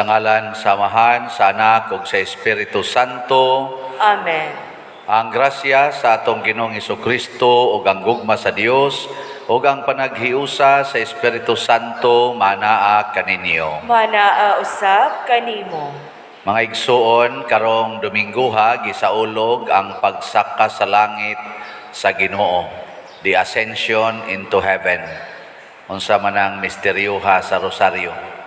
Sa ngalan sa Amahan, sa Anak ug sa Espiritu Santo. Amen. Ang grasya sa atong Ginoong Kristo ug ang gugma sa Dios ug ang panaghiusa sa Espiritu Santo manaa kaninyo. Manaa usab kanimo. Mga igsuon, karong Dominguha gisaulog ang pagsaka sa langit sa Ginoo, the ascension into heaven. Unsa man ang misteryuha sa Rosaryo?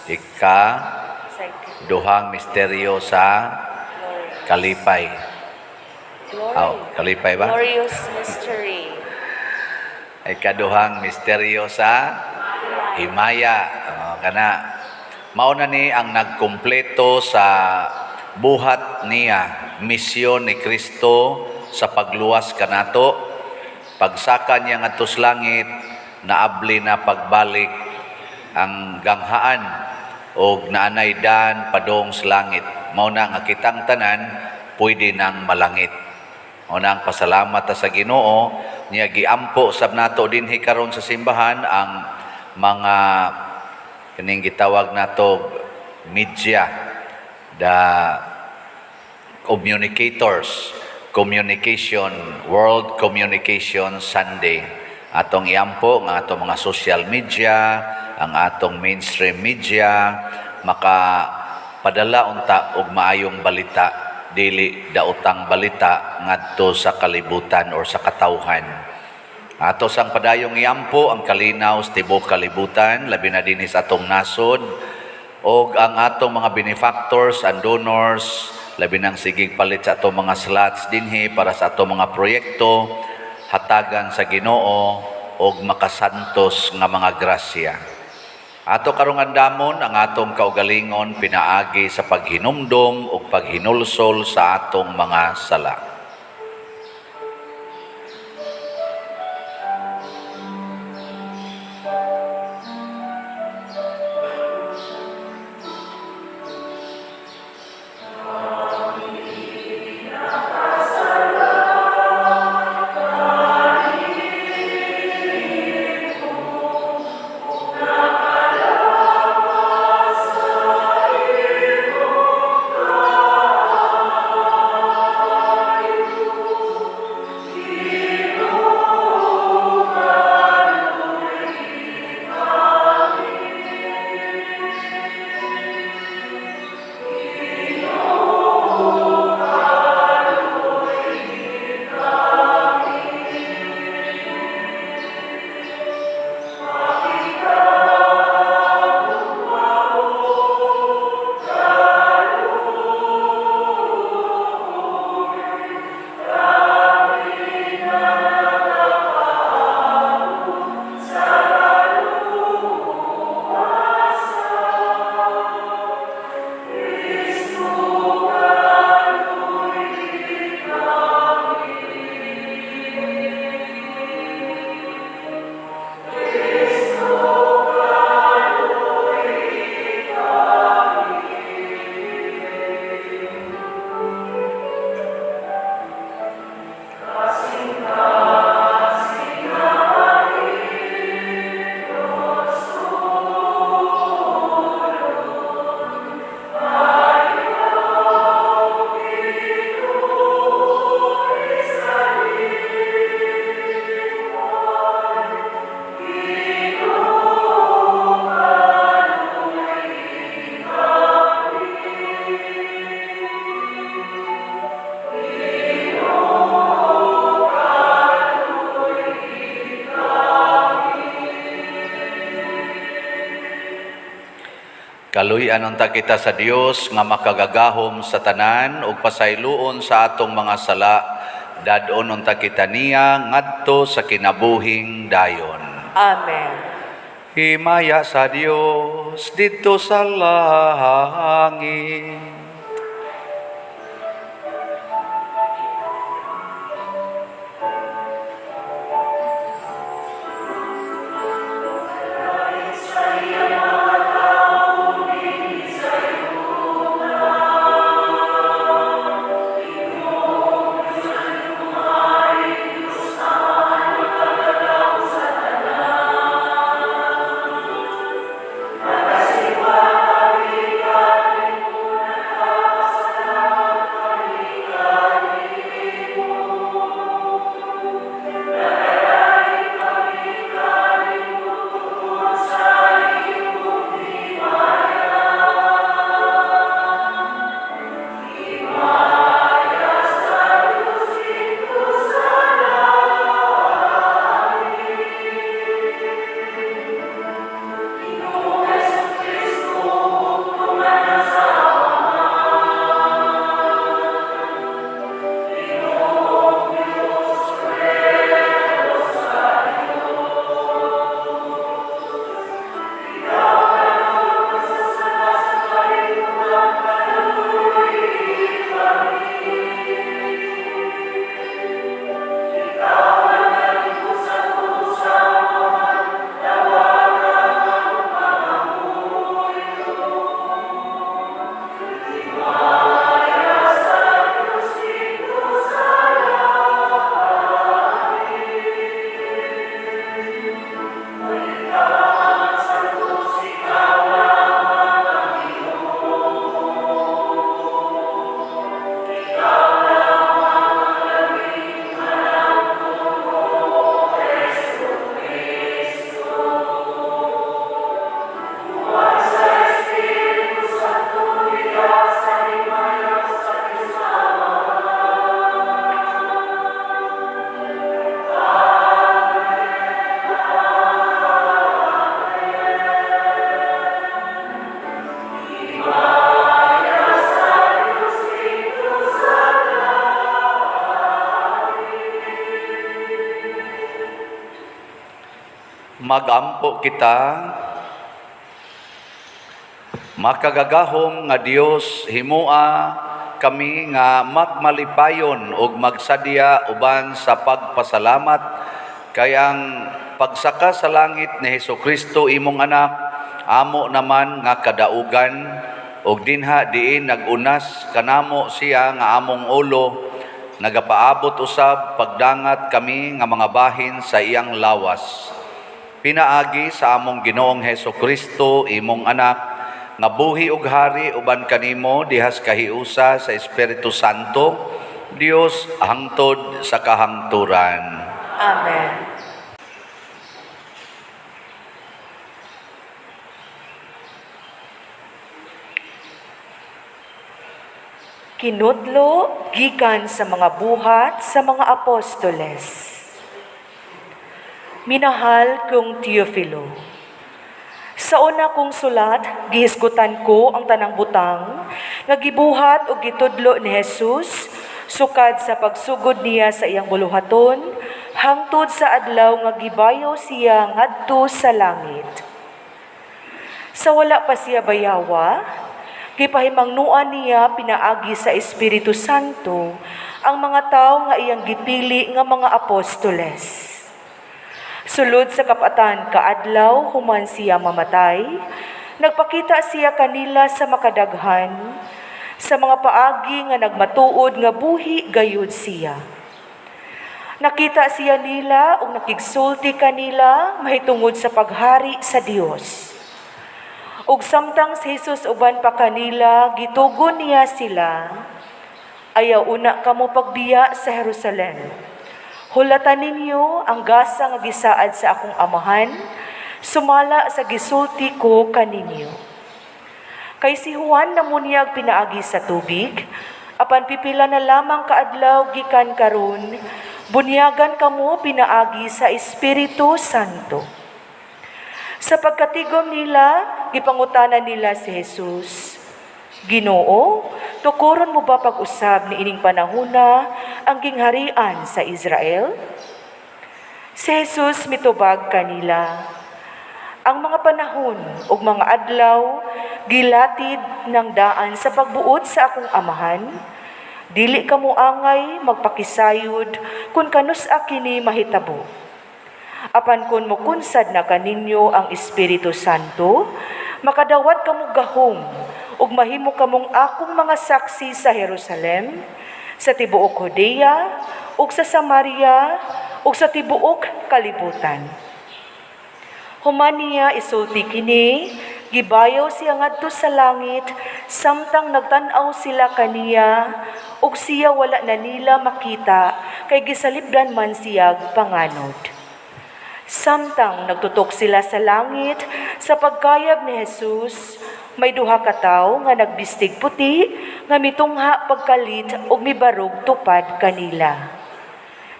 Ika duhang misteryo sa kalipay. Oh, kalipay ba? Glorious mystery. Ikaduhang misteryo sa himaya. Oh, kana mao na ni ang nagkumpleto sa buhat niya, misyon ni Kristo sa pagluwas kanato. Pagsaka niya ngadto sa langit, naabli na pagbalik ang ganghaan og naanay dan padong sa langit. Mao na nga kitang tanan pwede nang malangit. Mao na ang pasalamat ta sa Ginoo niya giampo sab nato dinhi karon sa simbahan ang mga kining gitawag nato media, the communicators, communication, World Communication Sunday. Atong iampo ang atong mga social media, ang atong mainstream media, maka padala unta og maayong balita, dili daotang balita ngadto sa kalibutan or sa katawhan. Ato sang padayong iampo ang kalinaw sa tibuok kalibutan, labi na dinhi sa atong nasod, og ang atong mga benefactors and donors, labi nang sigig palit sa atong mga slots dinhi para sa atong mga proyekto, hatagan sa Ginoo og makasantos nga mga grasya. Ato karong andamon ang atong kaugalingon pinaagi sa paghinumdom ug paghinulsol sa atong mga sala. Kaluy-an unta kita sa Dios nga makagagahom sa tanan ug pasayloon sa atong mga sala. Dad-on unta kita niya ngadto sa kinabuhing dayon. Amen. Himaya sa Dios didto sa langit. Magampo kita. Makagagahom nga Dios, himua kami nga magmalipayon ug magsadya uban sa pagpasalamat kay ang pagsaka sa langit ni Hesukristo imong anak amo naman nga kadaugan, ug dinha diin nag-unas kanamo siya nga among ulo, nagapaabot usab pagdangat kami nga mga bahin sa iyang lawas. Pinaagi sa among Ginoong Hesukristo imong anak, nga buhi ug hari uban kanimo dihas kahiusa sa Espiritu Santo, Dios hangtod sa kahangturan. Amen. Kinudlo gikan sa mga buhat sa mga apostoles. Minahal kong Teofilo, sa una kong sulat, gihisgutan ko ang tanang butang nga gibuhat o gitudlo ni Jesus sukad sa pagsugod niya sa iyang buluhaton hangtod sa adlaw nga gibayaw siya ngadto sa langit. Sa wala pa siya bayawa, gipahimangnuan niya pinaagi sa Espiritu Santo ang mga tawo nga iyang gipili nga mga apostoles. Sulod sa 40 kaadlaw human siya mamatay, nagpakita siya kanila sa makadaghan, sa mga paagi nga nagmatuod nga buhi gayud siya. Nakita siya nila ug nakigsulti kanila mahitungod sa paghari sa Dios. Ug samtang si Jesus uban pa kanila, gitugon niya sila, "Ayaw una kamo pagbiya sa Jerusalem. Hulatan ninyo ang gasa nga gisaad sa akong amahan, sumala sa gisulti ko kaninyo. Kay si Juan namunyag pinaagi sa tubig, apan pipila na lamang kaadlaw gikan karon, bunyagan kamo pinaagi sa Espiritu Santo." Sa pagkatigom nila, gipangutana nila si Jesus, "Ginoo, tukoron mo ba pag-usab ni ining panahona ang gingharian sa Israel?" Si Jesus mitubag kanila, "Ang mga panahon ug mga adlaw gilatid ng daan sa pagbuot sa akong amahan, dili kamo angay magpakisayod kung kanus-a kini mahitabo. Apan kung mokunsad na kaninyo ang Espiritu Santo, makadawat kamo gahom ug mahimo kamong akong mga saksi sa Jerusalem, sa tibuok Judea, ug sa Samaria, ug sa tibuok kalibutan." Human niya isulti kini, gibayaw siya ngadto sa langit samtang nagtan-aw sila kaniya, ug siya wala na nila makita kay gisalibdan man siyag panganod. Samtang nagtutok sila sa langit sa pagkayab ni Jesus, may duha ka tawo nga nagbistig puti nga mitungha pagkalit ug mibarog tupad kanila.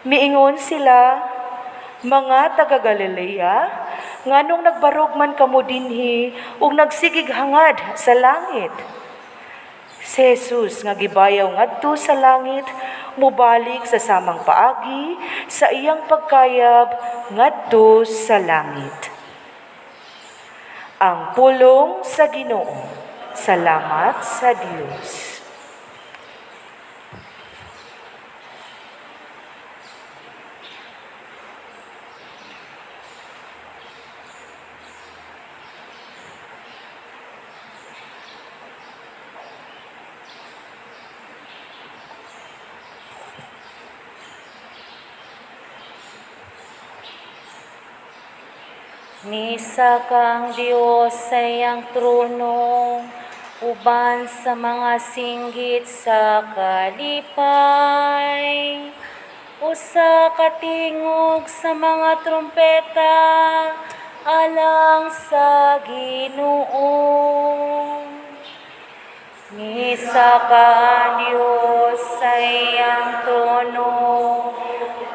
Miingon sila, "Mga taga Galilea, nganong nagbarog man kamo dinhi ug nagsigig hangad sa langit? Si Jesus nga gibayaw ngadto sa langit mobalik sa samang paagi sa iyang pagkayab ngadto sa langit." Ang pulong sa Ginoo. Salamat sa Dios. Misaka ang Dios sa iyang trono uban sa mga singgit sa kalipay. Usa ka tingog sa mga trumpeta alang sa Ginoo. Misaka ang Dios sa iyang trono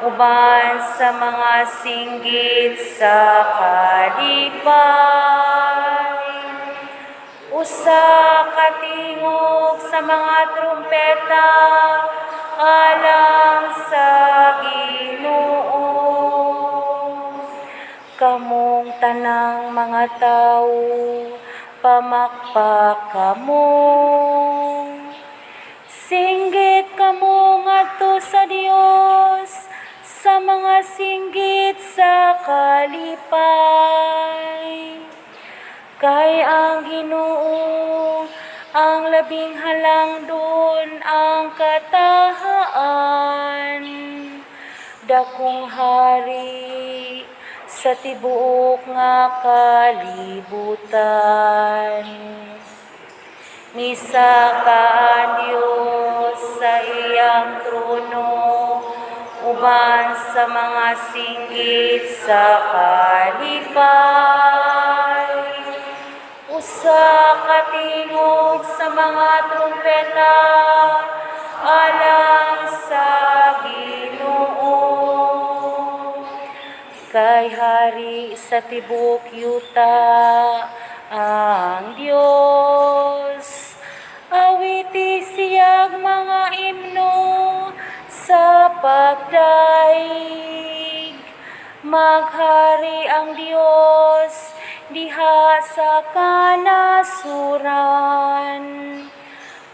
uban sa mga singgit sa kalipay. Usa ka tingog sa mga trumpeta alang sa Ginoo. Kamong Tanang mga tawo, pamakpak kamo. Singgit kamo ngadto sa Dios sa mga singgit sa kalipay. Kay ang Ginoo ang labing halangdon ang katahaan, dakong hari sa tibuok nga kalibutan. Misaka ang Dios sa iyang trono uban sa mga singgit sa kalipay. Usa ka tingog sa mga trumpeta alang sa Ginoo. Kay hari sa tibuok yuta ang Dios. Awiti siyag mga imno sa pagdaig. Maghari ang Dios diha sa kanasuran.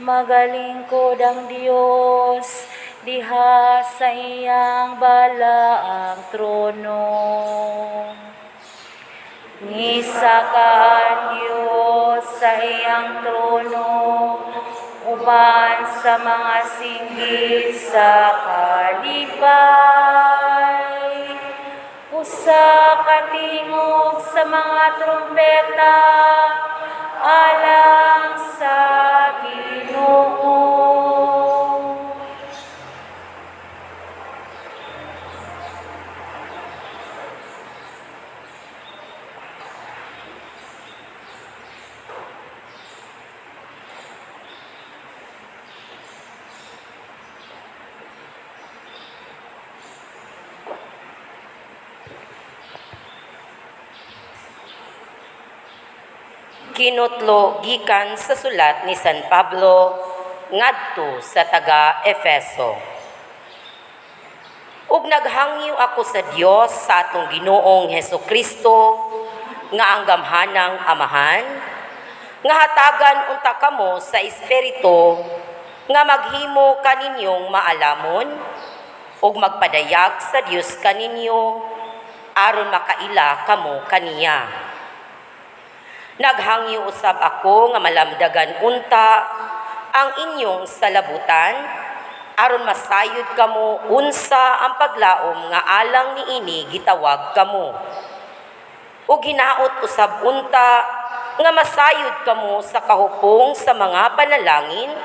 Magalingkod ang Dios diha sa iyang balaang trono. Misaka ang Dios sa iyang trono uban sa mga singgit sa kalipay. Usa ka tingog sa mga trumpeta alang sa Ginoo. Kinutlo gikan sa sulat ni San Pablo ngadto sa taga Efeso. Ug naghangyo ako sa Dios sa atong Ginoong Hesukristo nga ang gamhanang Amahan nga hatagan unta kamo sa espiritu nga maghimo kaninyong maalamon ug magpadayag sa Dios kaninyo aron makaila kamo kaniya. Naghangyo usab ako nga malamdagan unta ang inyong salabutan aron masayod kamo unsa ang paglaom nga alang niini gitawag kamo. Ug hinaot usab unta nga masayod kamo sa kahupong sa mga panalangin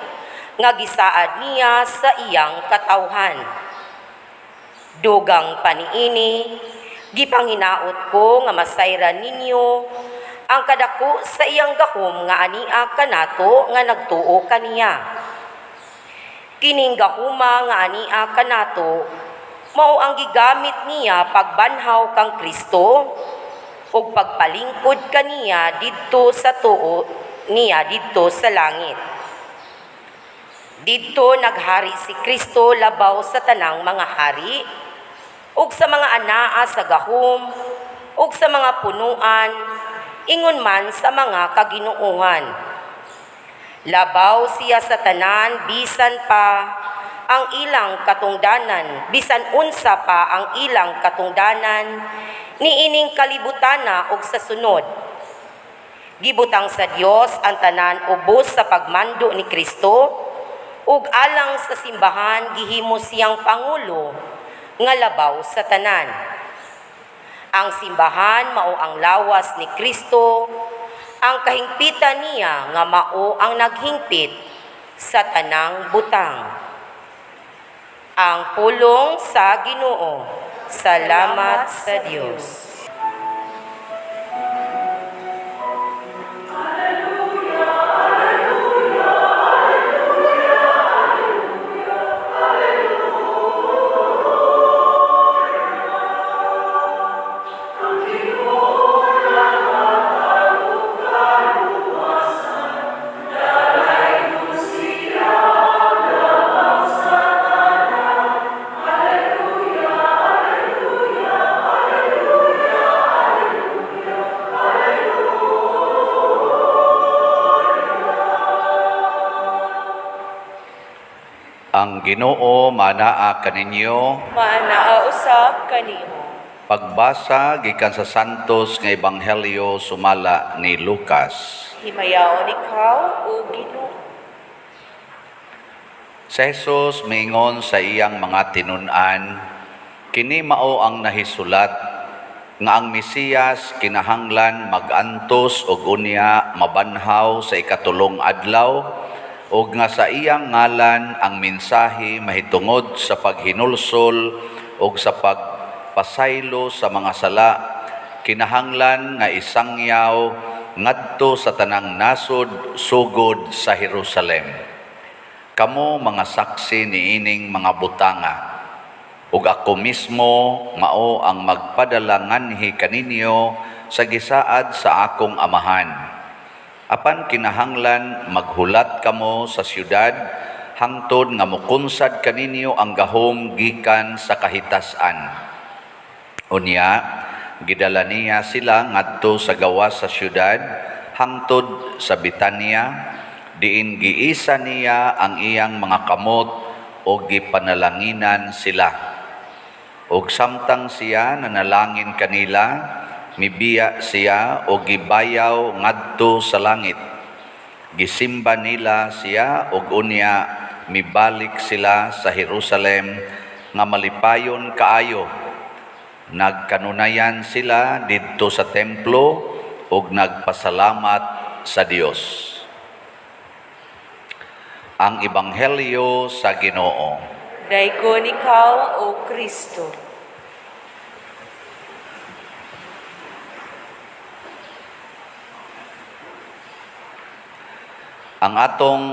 nga gisaad niya sa iyang katawhan. Dugang paniini, gipanghinaot ko nga masayran ninyo ang kadako sa iyang gahom nga ania kanato nga nagtuo kaniya. Kining gahuma nga ania kanato mao ang gigamit niya pagbanhaw kang Kristo ug pagpalingkod kaniya didto sa tuo niya didto sa langit. Didto naghari si Kristo labaw sa tanang mga hari ug sa mga anaa sa gahom ug sa mga punuan, ingon man sa mga kaginuohan. Labaw siya sa tanan bisan pa ang ilang katungdanan, bisan unsa pa ang ilang katungdanan niining kalibutana ug sa sunod. Gibutang sa Dios ang tanan ubos sa pagmando ni Kristo ug alang sa simbahan gihimo siyang pangulo nga labaw sa tanan. Ang simbahan mao ang lawas ni Kristo, ang kahingpitan niya nga mao ang naghingpit sa tanang butang. Ang pulong sa Ginoo. Salamat sa Dios. Ang Ginoo manaa kaninyo. Maanaa usab kanimo. Pagbasa gikan sa Santos nga Ebanghelyo sumala ni Lucas. Himayaon ikaw, o Ginoo. Si Jesus miingon sa iyang mga tinun-an, kini mao ang nahisulat nga ang Mesiyas kinahanglan magantos og unya mabanhaw sa ikatulong adlaw ug nga sa iyang ngalan ang mensahe mahitungod sa paghinulsol ug sa pagpasaylo sa mga sala kinahanglan nga isangyaw ngadto sa tanang nasod sugod sa Jerusalem. Kamo mga saksi niining mga butanga, ug ako mismo mao ang magpadala nganhi kaninyo sa gisaad sa akong amahan. Apan kinahanglan maghulat kamo sa syudad hangtod nga mokunsad kaninyo ang gahom gikan sa kahitasan. Unya, gidala niya sila ngadto sa gawas sa syudad hangtod sa Bitanya, diin giisa niya ang iyang mga kamot o gipanalanginan sila. Og samtang siya nanalangin kanila, mibiya siya o gibayaw ngadto sa langit. Gisimba nila siya og unya mibalik sila sa Jerusalem nga malipayon kaayo. Nagkanunayan sila didto sa templo ug nagpasalamat sa Dios. Ang Ebanghelyo sa Ginoo. Daygon ikaw, O Kristo. Ang atong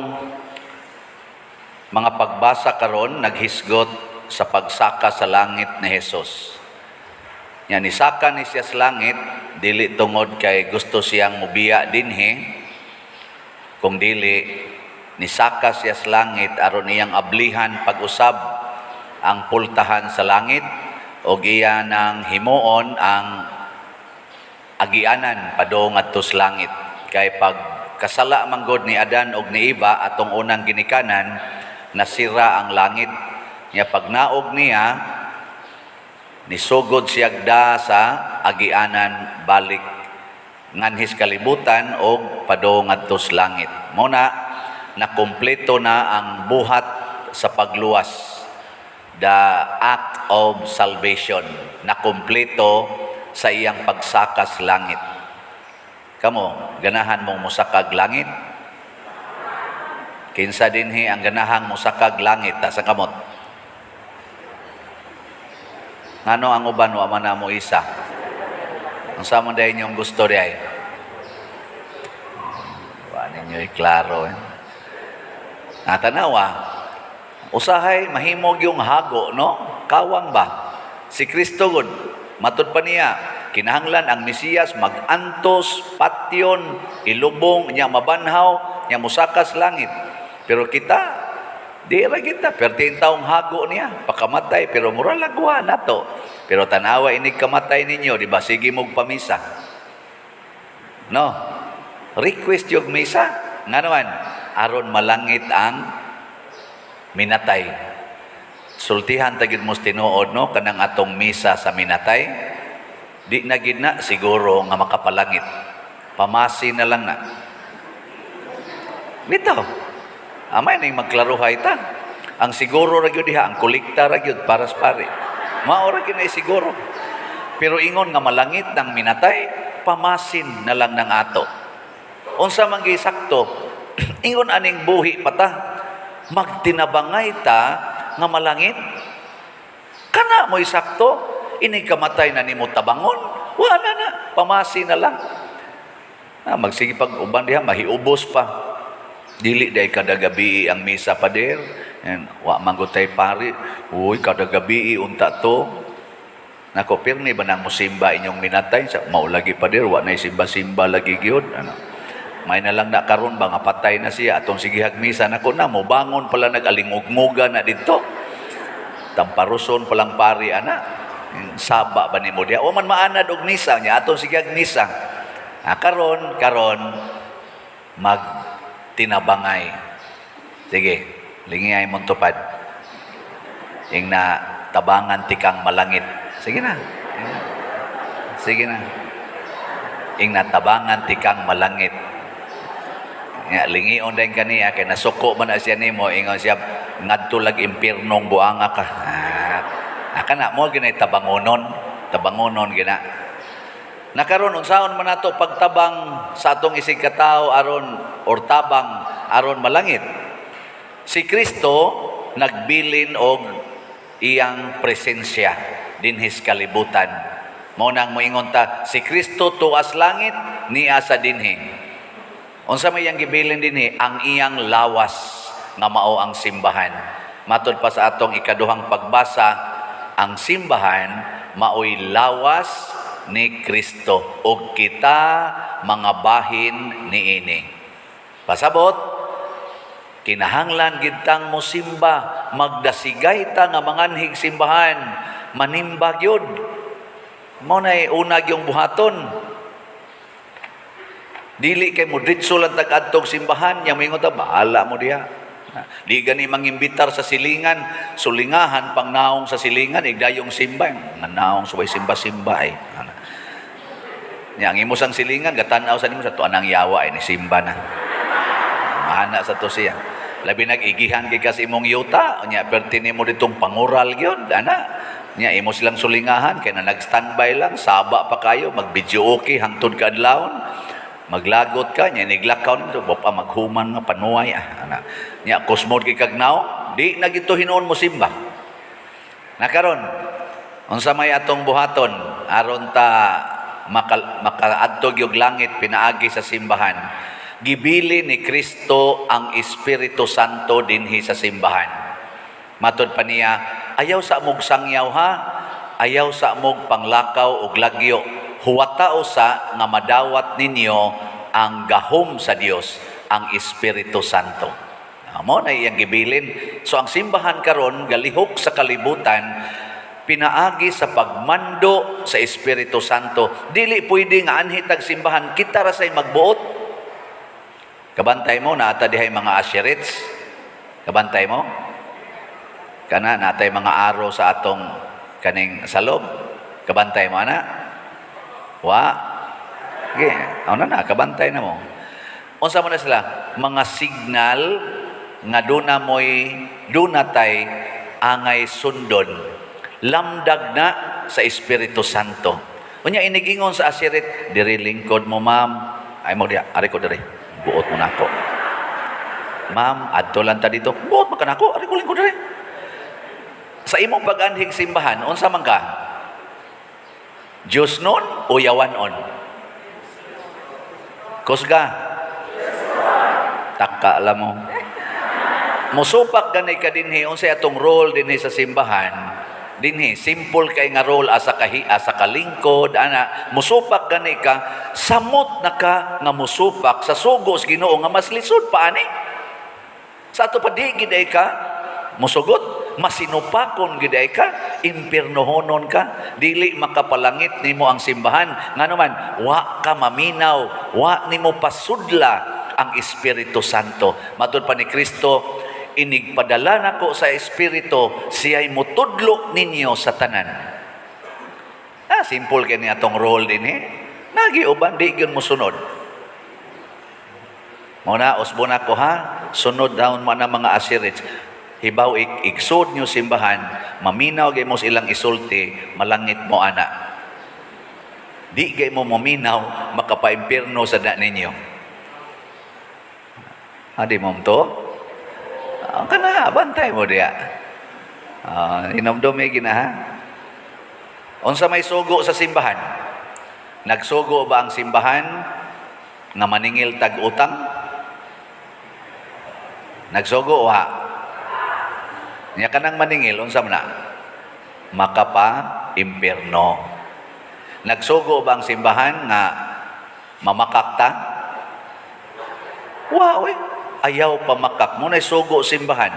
mga pagbasa karon naghisgot sa pagsaka sa langit ni Jesus. Nya nisaka ni siya sa langit dili tungod kay gusto siyang mubiya dinhi, kung dili nisaka siya sa langit aron iyang ablihan pag-usab ang pultahan sa langit og iya nang himuon ang agianan padung ngadto sa langit. Kay pag kasala manggod ni Adan og ni Eva atong unang ginikanan, nasira ang langit. Nya pagnaog niya, nisugod siyag da sa agianan balik nganhis kalibutan og padung ngadto sa langit. Muna nakumpleto na ang buhat sa pagluwas, the act of salvation, nakumpleto sa iyang pagsaka sa langit. Kamo, ganahan mong musakag langit? Kinsa dinhi ang ganahang musakag langit ta sa kamot? Ngano ang uban wa man na mo isa? Unsa man day inyong gusto diay? Wa ninyo klaro. Natanawa, usahay mahimog yung hago, no? Kawang ba? Si Kristo gud, matud pa niya, kinahanglan ang Mesiyas magantos, patyon, ilubong, niya mabanhaw, niya musakas langit. Pero kita, di ra kita, perti taong hago niya, pakamatay, pero mura lagwa nato. Pero tanawa inig kamatay ninyo, di ba? Sige mog pamisa. No? Request yung misa. Nga naman, aron malangit ang minatay. Sultihan ta gyud mo sa tinuod, no, kanang atong misa sa minatay. Di na gid na siguro nga makapalangit. Pamasi na lang na. Bitaw. Amay ning magklaruhay ta. Ang siguro ra gyud diha, ang kolekta ra gyud para sa pare. Mao ra gyud na siguro. Pero ingon nga malangit ng minatay, pamasin na lang ng ato. Unsa man gyud sakto, ingon aning buhi pa ta, magtinabangay ta nga malangit. Kana mo'y sakto, inig kamatay na nimo tabangon, wala na, pamasi na lang. Na, magsige pag uban diha, mahiubos pa. Dili day kada gabi ang misa, pader. And, wa man gud tay pari. Uy, kada gabi unta to. Nako, pirmi ba nang musimba inyong minatay? Sa, mao lagi, pader, wa nay simba-simba lagi gyud. Ano? May na lang na karon ba nga patay na siya atong sigihag misa nako na mobangon pala nag-alingugmuga na didto. Tamparuson palang pari ana. Saba ba nimo diha? Wa man maanad og misa nya atong sigihag misa. Ah, karon karon magtinabangay. Sige, Lingi ay mong tupad. Ing na tabangan tikang malangit. Sige na. Sige na. Ing natabangan tikang malangit. Nga, lingion din kaniya kay nasuko man na siya nimo, ingon siya ngadto lag impyernong buanga ka. Ah, kana mo ginay tabangonon, tabangonon gina. Nakaron unsaon man nato pagtabang sa atong isig katawo aron or tabang aron malangit? Si Kristo nagbilin og iyang presensya dinhis kalibutan. Mao nang moingon ta, si Kristo tuas langit, nia sa dinhi. Unsa may iyang gibilin dinhi? Ang iyang lawas nga mao ang simbahan. Matod pa sa atong ikaduhang pagbasa, ang simbahan maoy lawas ni Kristo ug kita mga bahin niini. Pasabot, kinahanglan gid tang mosimba, magdasigay ta nga manganhig simbahan, manimba gyud. Mao nay una gyung buhaton. Dili kay mo diretso lang tag adtog simbahan, nya moingon ta, "Bahala mo diha." Di gani mangimbitar sa silingan, sulingahan pang naong sa silingan, igdayong simba, nga naong suway simba-simba ay. Nya ang imo sang silingan gatan-aw sa nimo sa tuanang yawa ay ni simba na. Mahana sa to siya. Labi nag-igihan kay ka sa imong yuta, nya perti nimo ditong pangural gyud, ana. Nya imo silang sulingahan kay na nag-standby lang, saba pa kayo, mag-video okay hangtod ka adlawon. Maglagot ka, nya niglakaw nito, pa maghuman nga panuay ah, ana. Nya kusmod kay kag naong, di na gito hinuon mo simba. Nakaron, unsa may atong buhaton aron ta makaadto gyud langit pinaagi sa simbahan? Gibili ni Kristo ang Espiritu Santo dinhi sa simbahan. Matod pa niya, "Ayaw sa mog sangyaw ha, ayaw sa mog panglakaw og lagyo. Huwata usa nga madawat ninyo ang gahom sa Dios, ang Espiritu Santo." Amo na iyang gibilin. So ang simbahan karon galihok sa kalibutan pinaagi sa pagmando sa Espiritu Santo. Dili pwede nga anhi tag simbahan kita ra say magbuot. Kabantay mo naata dihay mga asherets. Kabantay mo? Kana natay mga aro sa atong kaning salob. Kabantay mo ana? Wa. Okay, ano na, kabantay na mo. Unsa mo na sila? Mga signal nga duna mo'y duna tay angay sundon. Lamdag na sa Espiritu Santo. Unya inigingon sa asirit, "Diri lingkod mo, ma'am." "Ay mo diya, ari ko diri. Buot mo nako. Ma'am, adto lang ta dito." "Buot mo ka nako, ari ko lingkod diri." Sa imong pag-anhig simbahan, unsa man ka? Diyos nun o yawan-on? Kusga. Taka alam mo. Musupak gani ka dinhi, unsay atong role dinhi sa simbahan? Dinhi simple kay nga role asa kahi asa kalingkod ana. Musupak gani ka, samot na ka nga musupak sa sugo sa Ginoo nga mas lisod pa ani. Sa ato pa di gid ay ka musugot, masinupakon gid ay ka, impiernohonon ka, dili makapalangit nimo ang simbahan. Ngano man, wa ka maminaw, wa nimo pasudla ang Espiritu Santo. Matud pa ni Kristo, "Inigpadala nako sa Espiritu, siya'y mutudlo ninyo sa tanan." Ah, simple kay ni atong role din eh. Nagi uban di gyud mosunod. Mo na usbo na ko ha, sunod daon mo na mga asirits. Hibaw igsod nyo simbahan, maminaw gay mo sa ilang isulti, malangit mo ana. Di gay mo maminaw, makapaimpirno sa da ninyo. Adi mo to? Ah, kana, bantay mo diya. Ah, inomdumi gina ha. Unsa may sugo sa simbahan? Nagsugo ba ang simbahan nga maningil tag utang? Nagsugo wa? Nya kanang maningil unsa man na? Makapa impierno. Nagsugo ba ang simbahan nga mamakak ta? Wa oy. Ayaw pamakak mo na sugo simbahan.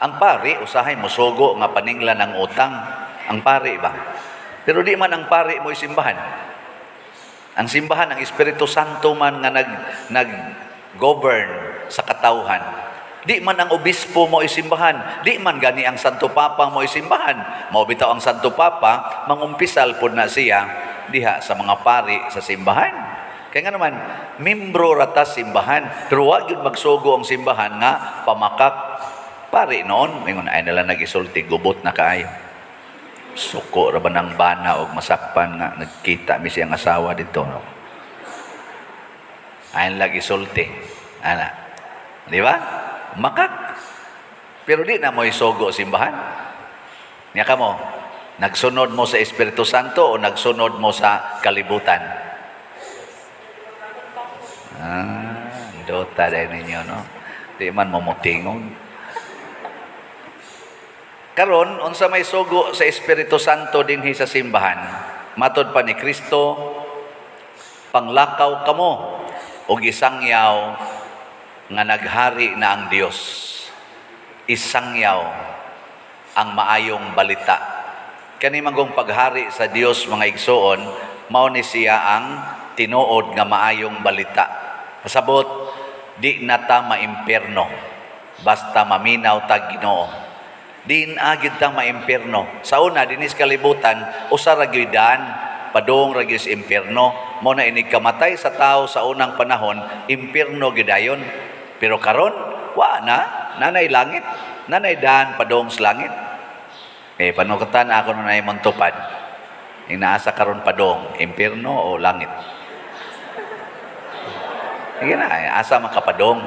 Ang pari usahay mosugo nga paninglan ang utang. Ang pari ba? Pero di man ang pari mo'y simbahan. Ang simbahan, ang Espiritu Santo man nga nag govern sa katawhan. Di man ang obispo mo isimbahan, di man gani ang Santo Papa mo isimbahan. Mao bitaw ang Santo Papa, mangumpisal pod na siya diha sa mga pari sa simbahan. Kaya nga naman, membro ra ta simbahan, pero wa gyud magsugo ang simbahan nga pamakak pari noon. Ingon ay nila nag-isulti, gubot na kaayo. Suko ra ba ng bana og masakpan nga nagkita mi siyang asawa dito, no? Ayon lagi sulti. Ana. Di ba? Makak. Pero di na mo isugo simbahan. Nya kamo, nagsunod mo sa Espiritu Santo o nagsunod mo sa kalibutan? Ah, dota dahil ninyo, no? Di man mo motingog. Karon, unsa may sugo sa Espiritu Santo dinhi sa simbahan? Matod pa ni Kristo, "Panglakaw kamo og isangyaw nga naghari na ang Dios." Isangyaw ang maayong balita. Kani manggong paghari sa Dios, mga igsoon, mao ni siya ang tinuod nga maayong balita. Pasabot, di na ta maimpierno basta maminaw ta Ginoo. Di na gyud ta maimpierno. Sa una dinis kalibutan, usa ra gyud daan padung ra gyud sa impierno. Mo na inig kamatay sa tao sa unang panahon, impierno gyud dayon. Pero karon, wa na, nanay langit, nanay daan padung sa langit. Eh, panukatan ako na nay montupad. Inaasa karon padong, impierno o langit? Sige na, eh, asa makapadong?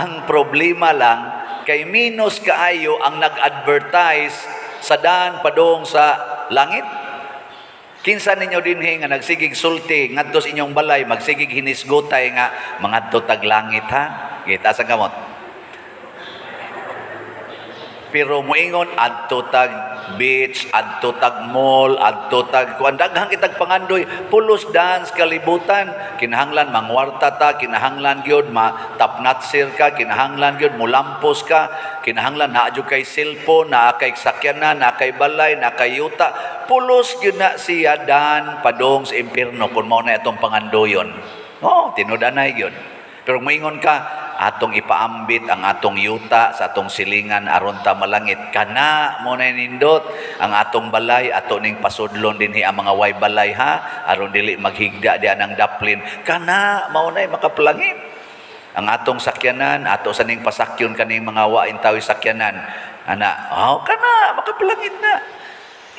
Ang problema lang, kay minus kaayo ang nag-advertise sa daan padong sa langit. Kinsa ninyo dinhi nga nagsigig sulti ngadto sa inyong balay, magsigig hinisgotay nga mangadto tag langit ha? Kita sa kamot. Pero moingon adto tag beach, adto tag mall, adto tag kuan, daghan kitag pangandoy, pulos dance kalibutan. Kinahanglan mangwarta ta, kinahanglan gyud ma tapnatsir ka, kinahanglan gyud mulampos ka, kinahanglan naa jud kay cellphone, naa kay sakyanan, naa kay balay, naa kay yuta. Pulos gyud na siya dan padong sa impierno kung mao na itong pangandoyon. Oh, tinud-anay gyud. Pero moingon ka, atong ipaambit ang atong yuta sa atong silingan aron ta malangit, kana mo na nindot. Ang atong balay ato ning pasudlon dinhi ang mga way balay ha, aron dili maghigda di anang daplin, kana mao nay makapalangit. Ang atong sakyanan ato sa ning pasakyon kaning mga wain tawi sakyanan ana, oh, kana makapalangit na.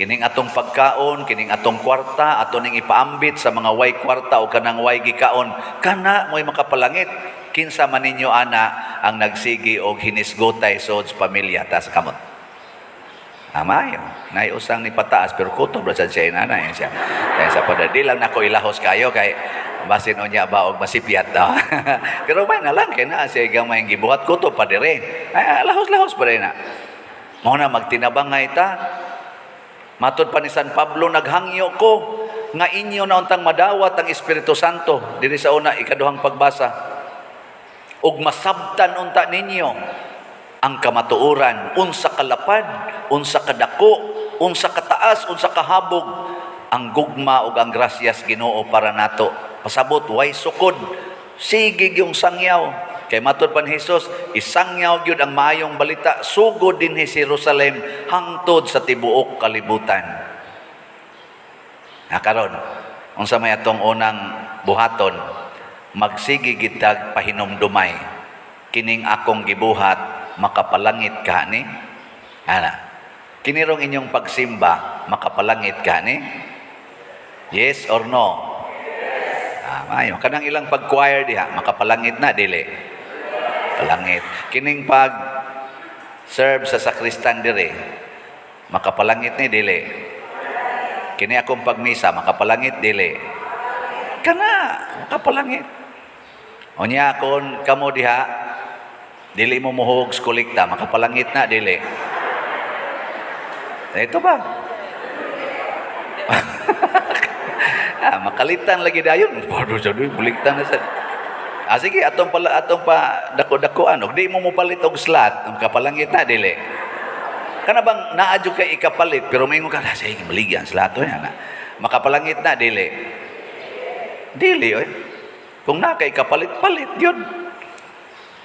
Kining atong pagkaon, kining atong kwarta, ato ning ipaambit sa mga way kwarta o kanang way gikaon, kana mo'y makapalangit. Kinsa man ninyo ana ang nagsigi og hinisgotay sod sa pamilya? Taas kamot. Amayo, nay usang ni pataas pero kutob ra sad siya inana siya. Kaya sa padadi lang nako ilahos kayo kay basin unya ba og masipyat daw. Pero may na lang kay naa siya gamay gibuhat, kutob pa dire. Ay, lahos-lahos pa rin na. Mao na magtinabangay ta. Matod pa ni San Pablo, "Naghangyo ko nga inyo na untang madawat ang Espiritu Santo," diri sa una ikaduhang pagbasa. "Ug masabtan unta ninyo ang kamatuoran, unsa kalapad, unsa kadako, unsa kataas, unsa kahabog ang gugma ug ang grasyas Ginoo para nato." Pasabot, way sukod. Sige yung sangyaw. Kay matod pa ni Jesus, isangyaw gyud ang maayong balita sugod dinhi sa Jerusalem hangtod sa tibuok kalibutan. Na karon, unsa may atong unang buhaton? Magsige gitag pahinumdumay. Kining akong gibuhat, makapalangit ka ni? Ana. Kinirong inyong pagsimba, makapalangit ka ni? Yes or no? Ah, maayo. Kanang ilang pag-choir diha, makapalangit na, dili? Palangit. Kining pag serve sa sakristan dire, makapalangit ni, dili? Kini akong pagmisa, makapalangit, dili? Kana, makapalangit. Unya kon kamo diha dili mo muhog sa kolekta, makapalangit na, dili? Ito ba? Ah, makalitan lagi dayon. Bodo sa duy, kolekta na sa. Ah, sige, atong pala atong pa dako-dakoan og di mo mopalit og slot, makapalangit na, dili? Kana bang naa jud kay ikapalit pero moingon ka, "Ah, sige, maligyan slot oy, ana." Makapalangit na, dili? Dili oy. Kung naa kay kapalit, palit yun.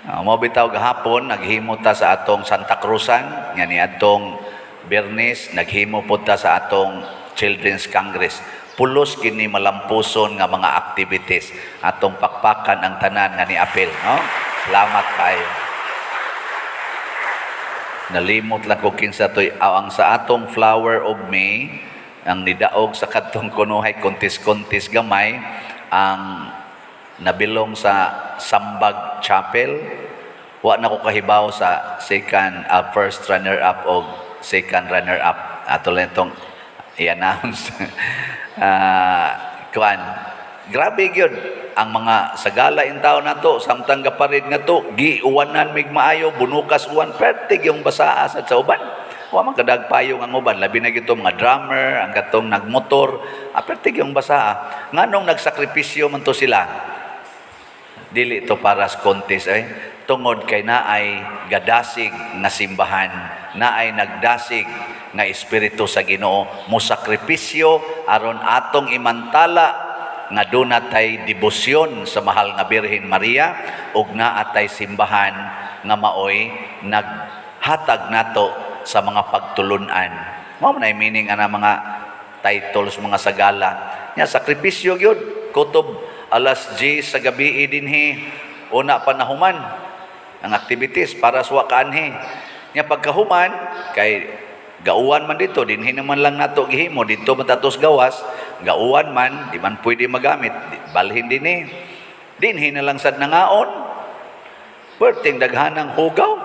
Mao bitaw gahapon naghimo ta sa atong Santa Cruzan nga niadtong Biyernes naghimo pud ta sa atong Children's Congress. Pulos kini malampuson nga mga activities. Atong pakpakan ang tanan nga niapil, no? Salamat kaayo. Nalimot lang ko kinsa toy ang sa atong Flower of May, ang nidaog sa kadtong kunuhay kontis-kontis gamay, ang nabilong sa Sambag Chapel. Wa na ko kahibaw sa second first runner up o second runner up. Ato lang itong i-announce. Kuan, grabe gyud ang mga sagala in tao nato samtang gaparid nga to giuwanan mig maayo, bunukas uwan, pertig yung basaa sa uban. Wa man kadagpayong ang uban, labi na gito mga drummer, ang katong nagmotor, pertig yung basaa. Nganong nagsakripisyo man to sila? Dili to para sa contest eh. Tungod kay naay gadasig nga simbahan, naay nagdasig nga espiritu sa Ginoo, mo sakripisyo aron atong imantala nga duna tay debosyon sa mahal nga Birhen Maria ug naa tay simbahan nga maoy naghatag nato sa mga pagtulunan. Mao man ay meaning ana mga titles, mga sagala. Nya sakripisyo gyud, kutob alas 10 sa gabi dinhi una pa nahuman ang activities para sa kaanhi. Nya pagkahuman kay gauwan man dito, dinhi naman lang nato gihimo dito man tatos gawas, gauwan man, di man pwede magamit, balhin dinhi. Dinhi na lang sad nangaon. Perting daghanang hugaw.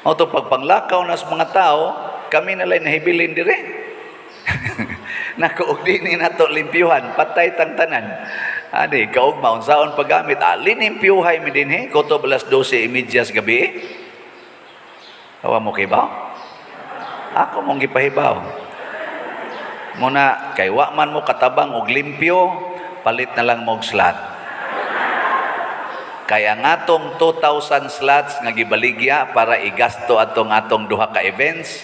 O to pagpanglakaw nas mga tao, kami na lang nahibilin dire. Nako, og dinhi nato limpyuhan, patay tang tanan. Ani, kaugma, unsaon paggamit, linimpyuhay mi dinhi, kutob alas 12:30 sa gabi. Awa mo kibaw? Ako mong gipahibaw. Muna, kay wa man mo katabang og limpyo, palit na lang mo og slot. Kaya ang atong 2,000 slots nga gibaligya para igasto atong atong duha ka events,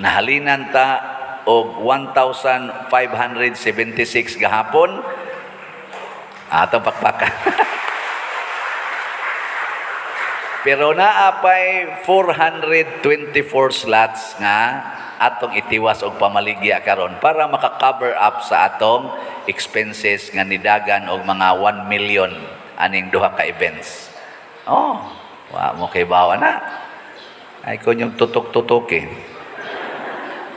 nahalinan ta og 1,576 gahapon. Atong pakpakan. Pero naa pay 424 slots nga atong itiwas og pamaligya karon para maka-cover up sa atong expenses nga nidagan og mga 1 million aning duha ka events. Oh, wa mo kay bawa na. Ay kunyong tutok-tutok eh.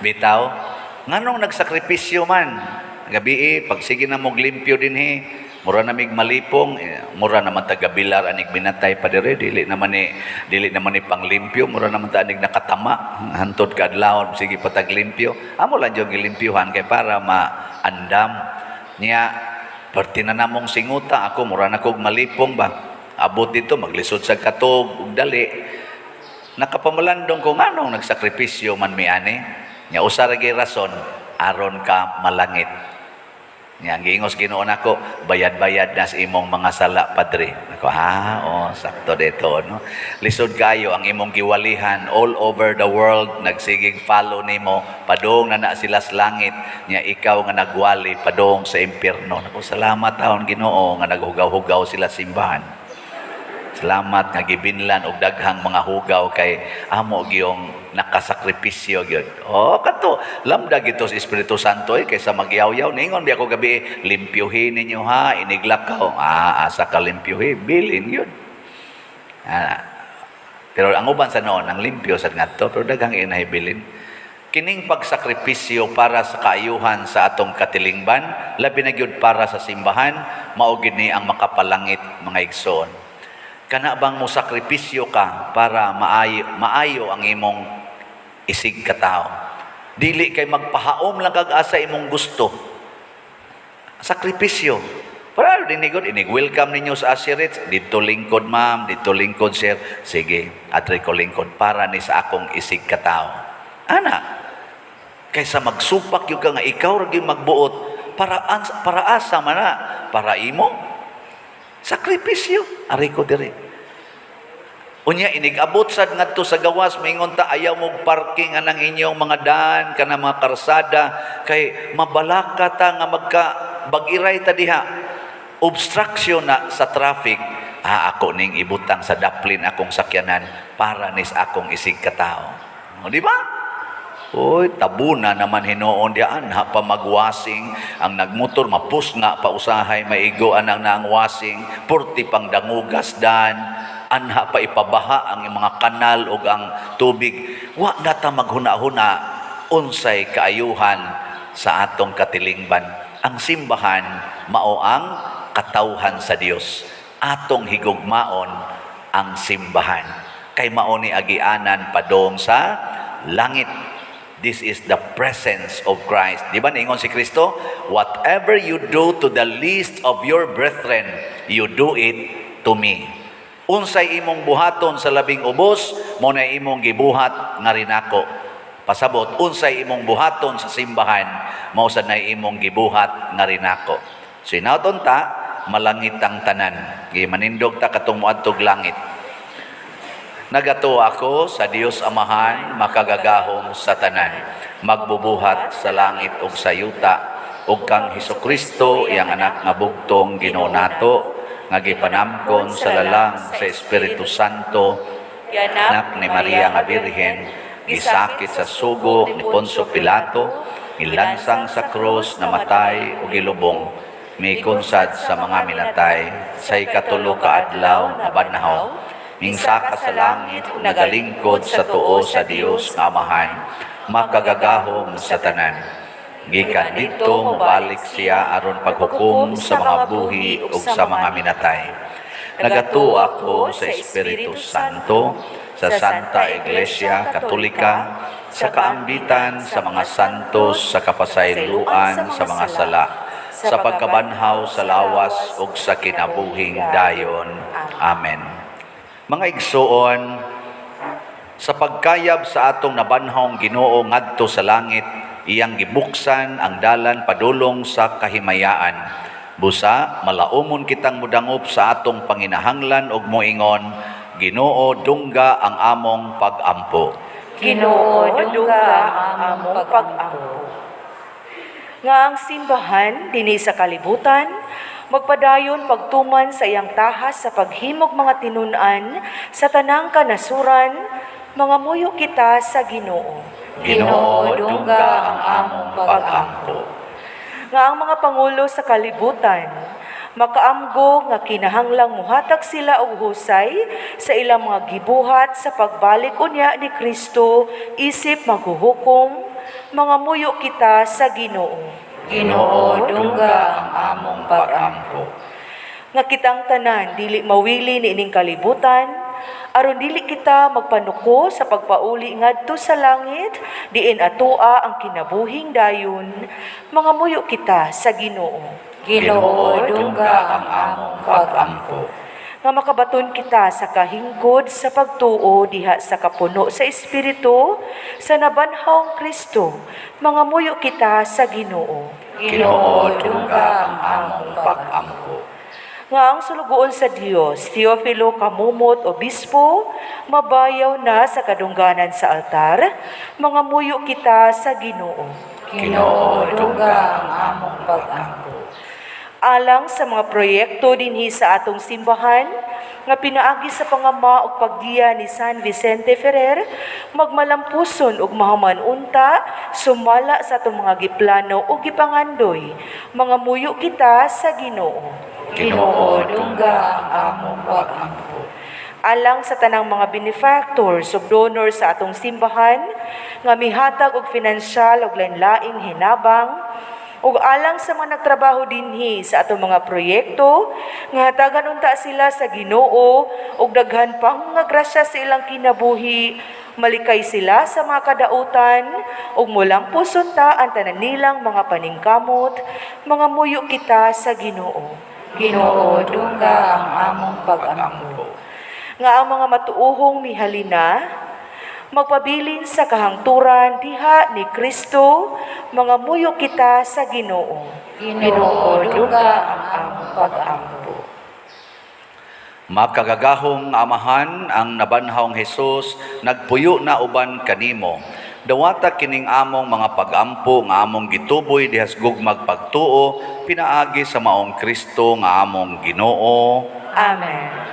Bitaw, nganong nagsakripisyo man? Gabi eh, pag sige na mong limpyo dinhi, mura na mig malipong, eh, mura naman taga-bilar anig binatay pa dire, dili naman ni panglimpyo, mura naman ta anig nakatama, hantod kaadlawon, sige pataglimpyo. Amo lang yung gilimpyuhan kay para maandam. Niya, perti na namong singuta, ako mura na kog malipong ba. Abot dito, maglisod sa katog, ug dali. Nakapamalandong ko nganong nagsakripisyo man mi ani. Nya usa ra gyud rason, aron ka malangit. Nya giingos Ginoo nako, bayad-bayad na sa imong mga sala, padre. Ako, ha, oh, sakto dito, no. Lisod kayo ang imong giwalihan all over the world, nagsigig follow nimo, padung na na sila sa langit, nya ikaw nga nagwali padung sa impierno. Nako, salamat taon Ginoo nga naghugaw-hugaw sila simbahan. Salamat nga gibinlan og daghang mga hugaw kay amo giyong nakasakripisyo gyud. Oh, kato lamda gito sa Espiritu Santo eh, kaysa magyaw-yaw. Ningon biya ko gabi, limpyuhin ninyo ha, iniglakaw. Asa ka limpyuhin, bilin gyud. Pero ang uban sa noon, ang limpyo sa ngadto, pero daghang inahibilin. Kining pagsakripisyo para sa kaayuhan sa atong katilingban, labi na gyud para sa simbahan, mao gid ni ang makapalangit, mga igsoon. Kana bang mo sakripisyo ka para maayo, maayo ang imong isig katao? Dili kay magpahaom lang kag asa imong gusto. Sakripisyo. Para dinigod, inig welcome ninyo sa Asherits. Dito lingkod ma'am, dito lingkod sir. Sige, atri ko lingkod para ni sa akong isig katao. Ana, kaysa magsupak yung ka nga ikaw ra gyud magbuot para para asa man na, para imo. Sakripisyo, ari ko diri. Unya inigabot sad ngadto sa gawas, maingon ta ayaw mo parking anang inyong mga daan kana mga karsada kay mabalaka ta nga magka bagiray ta diha. Obstruction na sa traffic Ah, ako ning ibutang sa daplin akong sakyanan para nis akong isig katao. O, di ba? Uy, tabuna naman hinuon diyan ha pa magwasing ang nagmotor, mapus nga pa usahay, maigo anang naang wasing, purti pang dangugas dan anha pa ipabaha ang mga kanal ug ang tubig. Wa na ta maghuna-huna unsay kaayuhan sa atong katilingban. Ang simbahan mao ang katawhan sa Dios. Atong higugmaon ang simbahan kay mao ni agianan padong sa langit. This is the presence of Christ. Di ba niingon si Kristo? "Whatever you do to the least of your brethren, you do it to me." Unsay imong buhaton sa labing ubos, mao na imong gibuhat nga rinako. Pasabot, unsay imong buhaton sa simbahan, mao sad na imong gibuhat nga rinako. So hinaoton ta, malangit ang tanan. Gimanindog ta katong moadtog langit. Nagatuo ako sa Dios Amahan, makagagahom sa tanan, magbubuhat sa langit ug sa yuta, ug kang Hesukristo, iyang anak nga bugtong Ginoo nato, nga gipanamkon sa lalang sa Espiritu Santo, anak ni Maria nga Birhen, gisakit sa sugo ni Poncio Pilato, gilansang sa krus, namatay ug gilubong, mikonsad sa mga minatay, sa ikatulo ka adlaw nabanhaw, mingsaka sa langit, nagalingkod sa tuo sa Dios nga Amahan, makagagahom sa tanan. Gikan didto mobalik siya aron paghukom sa mga buhi ug sa mga minatay. Nagatuo ako sa Espiritu Santo, sa Santa Iglesia Katolika, sa kaambitan sa mga santos, sa kapasayloan sa mga sala, sa pagkabanhaw sa lawas ug sa kinabuhing dayon. Amen. Mga igsuon, sa pagkayab sa atong nabanhawng Ginoo ngadto sa langit, iyang gibuksan ang dalan padulong sa kahimayaan. Busa, malaumon kitang mudangop sa atong panginahanglan ug moingon, "Ginoo, dungga ang among pag-ampo." Ginoo, dungga ang among pag-ampo. Nga ang simbahan dinhi sa kalibutan magpadayon pagtuman sa iyang tahas sa paghimog mga tinun-an sa tanang kanasuran, mangamuyo kita sa Ginoo. Ginoo, dungga ang among pag-ampo. Nga ang mga pangulo sa kalibutan makaamgo nga kinahanglang muhatag sila og husay sa ilang mga gibuhat sa pagbalik unya ni Kristo isip maghuhukom, mangamuyo kita sa Ginoo. Ginoo, dungga ang among pag-ampo. Nga kitang tanan dili mawili niining kalibutan aron dili kita magpanuko sa pagpauli ngadto sa langit diin atoa ang kinabuhing dayon, mangamuyo kita sa Ginoo. Ginoo, dungga ang among pag-ampo. Nga makabaton kita sa kahingkod sa pagtuo diha sa kapuno sa Espiritu sa nabanhawng Kristo, mangamuyo kita sa Ginoo. Ginoo, dungga ang among pag-ampo. Nga ang sulugoon sa Dios, Teofilo Camomot Obispo, mabayaw na sa kadungganan sa altar, mangamuyo kita sa Ginoo. Ginoo, dungga ang among pag-ampo. Alang sa mga proyekto dinhi sa atong simbahan nga pinaagi sa pangama ug paggiya ni San Vicente Ferrer magmalampuson ug mahuman unta sumala sa atong mga giplano ug gipangandoy, mangamuyo kita sa Ginoo. Ginoo, dungga ang among pag-ampo. Alang sa tanang mga benefactors ug donors sa atong simbahan nga mihatag og finansyal ug lain-laing hinabang ug alang sa mga nagtrabaho dinhi sa atong mga proyekto nga hatagan unta sila sa Ginoo og daghan pang mga grasya sa ilang kinabuhi, malikay sila sa mga kadautan ug mulampos unta ang tanan nilang mga paningkamot, mangamuyo kita sa Ginoo. Ginoo, dungga ang among pag-ampo. Nga ang mga matuohong mihalina magpabilin sa kahangturan diha ni Kristo, mangamuyo kita sa Ginoo. Ginoo, dungga ang among pag-ampo. Makagagahong Amahan, ang nabanhawng Hesus nagpuyo na uban kanimo. Dawata kining among mga pagampo nga among gituboy dihas gugmag pagtuo pinaagi sa maong Kristo nga among Ginoo. Amen.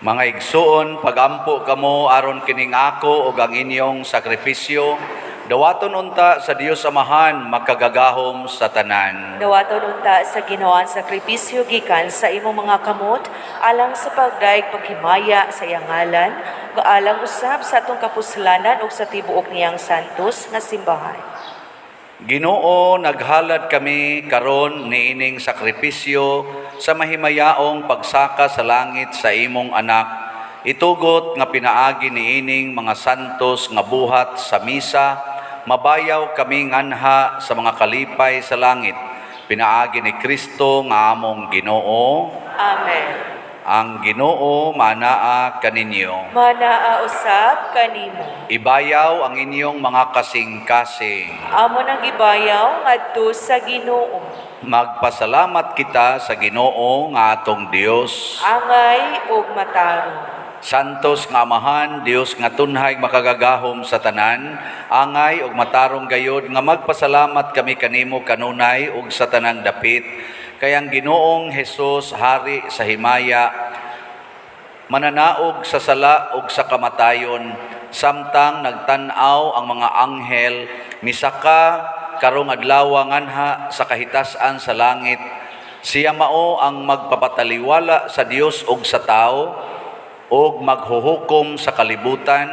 Mga igsuon, pagampo kamo aron kining ako ug ang inyong sakripisyo, dawaton unta sa Dios Amahan makagagahom sa tanan. Dawaton unta sa Ginoo ang sakripisyo gikan sa imong mga kamot alang sa pagdaig paghimaya sa iyang ngalan ug alang usab sa atong kapuslanan ug sa tibuok niyang santos nga simbahan. Ginoo, naghalad kami karon niining sakripisyo sa mahimayaong pagsaka sa langit sa imong anak. Itugot nga pinaagi niining mga santos nga buhat sa misa, mabayaw kami nganha sa mga kalipay sa langit. Pinaagi ni Kristo nga among Ginoo. Amen. Ang Ginoo manaa kaninyo. Manaa usab kanimo. Ibayaw ang inyong mga kasing-kasing. Amo nang gibayaw ngadto sa Ginoo. Magpasalamat kita sa Ginoo nga atong Dios. Angay ug matarong. Santos nga Amahan, Dios nga tunhay makagagahom sa tanan, angay ug matarong gayod nga magpasalamat kami kanimo kanunay ug sa tanang dapit. Kay ang Ginoong Hesus hari sa himaya, mananaog sa sala ug sa kamatayon, samtang nagtan-aw ang mga anghel, misaka karong adlaw nganha sa kahitas-an sa langit. Siya mao ang magpapataliwala sa Dios ug sa tao ug maghuhukom sa kalibutan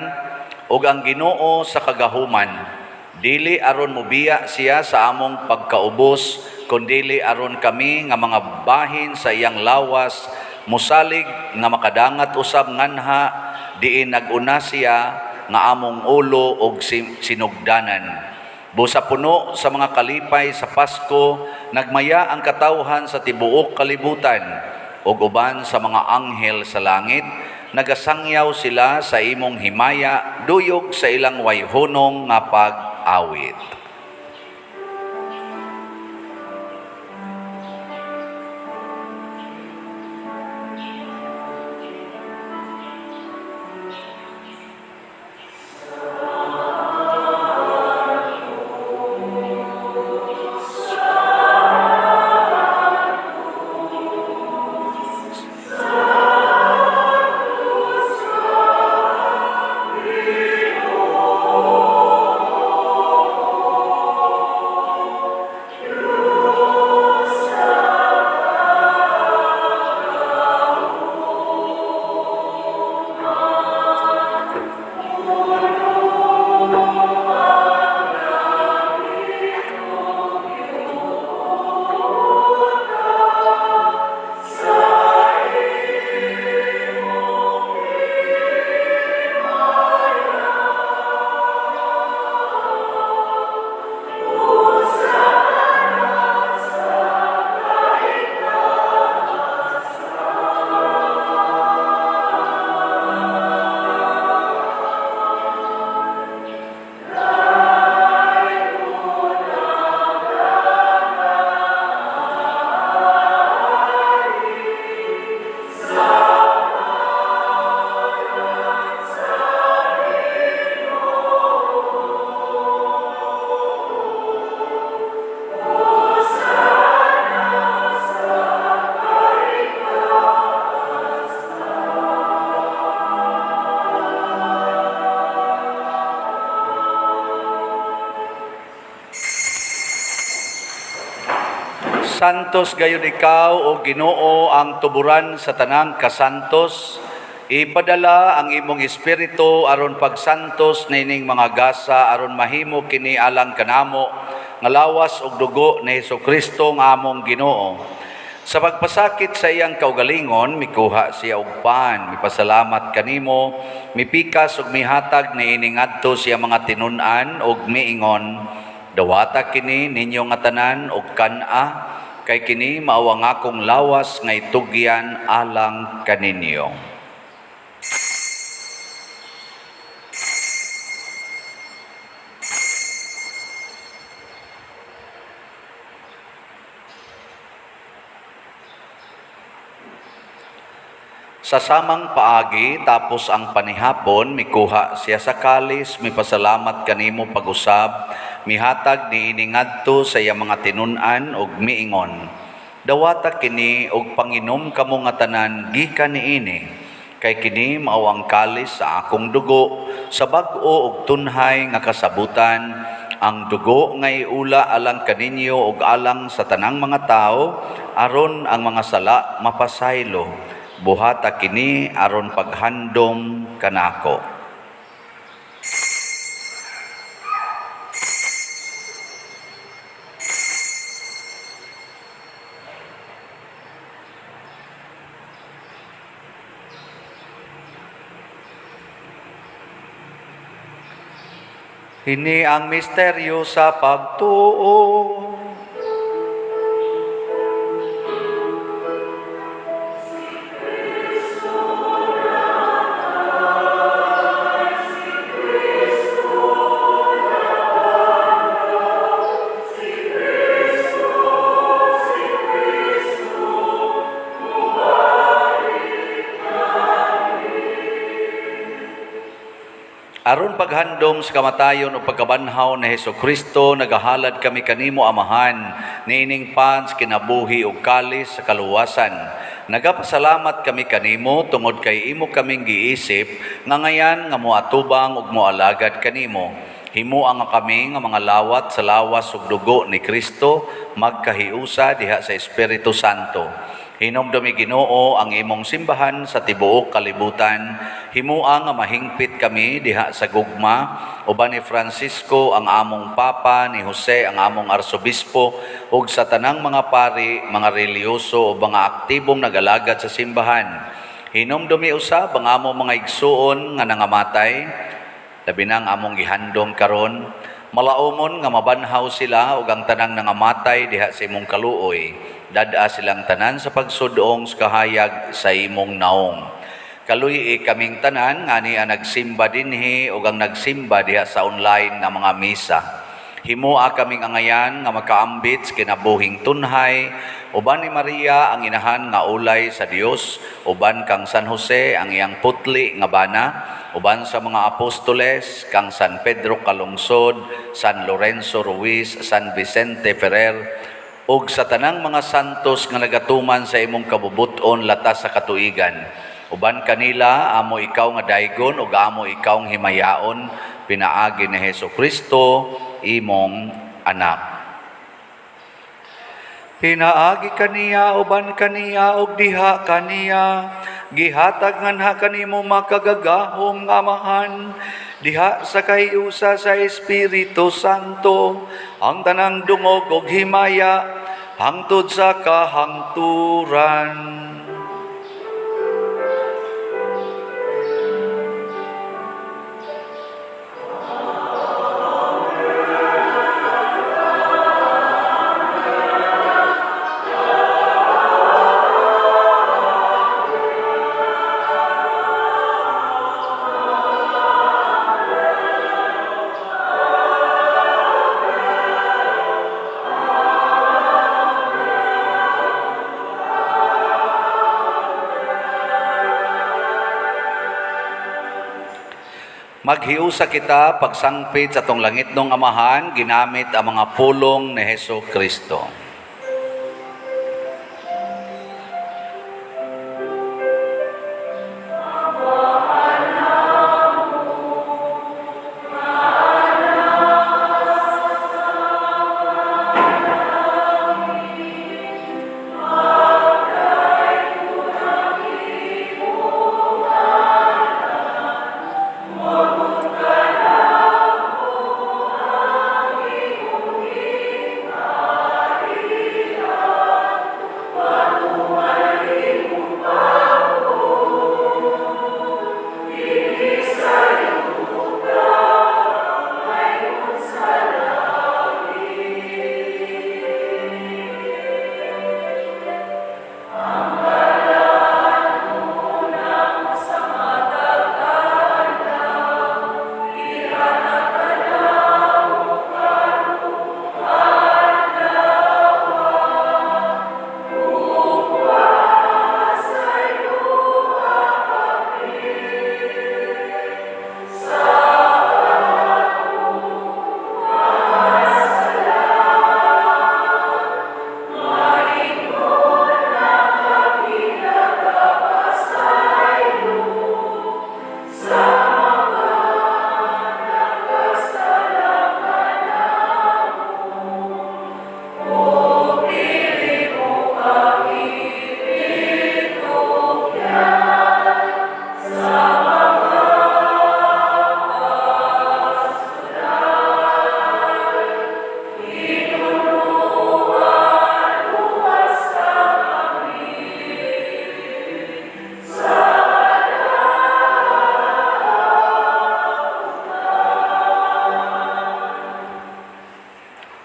ug ang Ginoo sa kagahuman. Dili aron mobiya siya sa among pagkaubos, kundili aron kami nga mga bahin sa iyang lawas musalig nga makadangat usab nganha diin nag-una siya nga among ulo og sinugdanan. Busa puno sa mga kalipay sa Pasko, nagmaya ang katawhan sa tibuok kalibutan ug uban sa mga anghel sa langit, nagasangyaw sila sa imong himaya, duyog sa ilang wayhunong nga pag-awit. Santos gayud ikaw o Ginoo ang tuburan sa tanang kasantos. Ipadala ang imong espiritu aron pagsantos nining mga gasa aron mahimo kini alang kanamo nga lawas ug dugo ni Hesukristo nga among Ginoo. Sa pagpasakit sa iyang kaugalingon, mikuha siya og pan, mipasalamat kanimo, mipikas ug mihatag niini ngadto sa iyang mga tinun-an ug miingon, "Dawata kini ninyo nga tanan ug kan-a, kay kini mao ang akong lawas nga itugyan alang kaninyo." Sa samang paagi, tapos ang panihapon, mikuha siya sa kalis, mipasalamat kanimo pag-usab, mihatag niini ngadto sa iyang mga tinun-an ug miingon, "Dawata kini ug panginom kamo nga tanan gikan niini, kay kini mao ang kalis sa akong dugo, sa bag-o ug tunhay nga kasabutan, ang dugo nga iula alang kaninyo ug alang sa tanang mga tawo, aron ang mga sala mapasaylo. Buhata kini aron paghandom kanako." Ini ang misteryo sa pagtuo. Aron paghandom sa kamatayon o pagkabanhaw ni Hesukristo, nagahalad kami kanimo, Amahan, niining pan sa kinabuhi ug kalis sa kaluwasan. Nagapasalamat kami kanimo tungod kay imo kaming giisip nga ngayan nga moatubang ug moalagad kanimo. Himoa nga kami nga mga lawat sa lawas ug dugo ni Kristo magkahiusa diha sa Espiritu Santo. Hinumdumi, Ginoo, ang imong simbahan sa tibuok kalibutan. Himoa nga mahingpit kami diha sa gugma uban ni Francisco ang among Papa, ni Jose ang among Arsobispo, ug sa tanang mga pari, mga relihiyoso ug mga aktibong nagalagad sa simbahan. Hinumdumi usab ang among mga igsuon nga nangamatay, labi na ang among gihandom karon. Malaumon nga mabanhaw sila ug ang tanang nangamatay diha sa imong kaluoy. Dad-a silang tanan sa pagsudong sa kahayag sa imong naong. Kaluy-i kaming tanan nga ania nagsimba dinhi ug ang nagsimba diha sa online nga mga misa. Himoa kaming angayan nga makaambit sa kinabuhing tunhay uban ni Maria ang inahan nga ulay sa Dios, uban kang San Jose ang iyang putli nga bana, uban sa mga apostoles kang San Pedro Calungsod, San Lorenzo Ruiz, San Vicente Ferrer, ug sa tanang mga santos nga nagatuman sa imong kabubut-on latas sa katuigan. Uban kanila amo ikaw nga daygon ug amo ikaw nga himayaon pinaagi ni Hesukristo imong anak. Pinaagi kaniya, uban kaniya, ug diha kaniya, gihatag nganha kanimo makagagahom nga Amahan, diha sa kahiusa sa Espiritu Santo, ang tanang dungog ug himaya hangtod sa kahangturan. Maghiusa kita pagsangpit sa atong langitnong Amahan, ginamit ang mga pulong ni Hesukristo.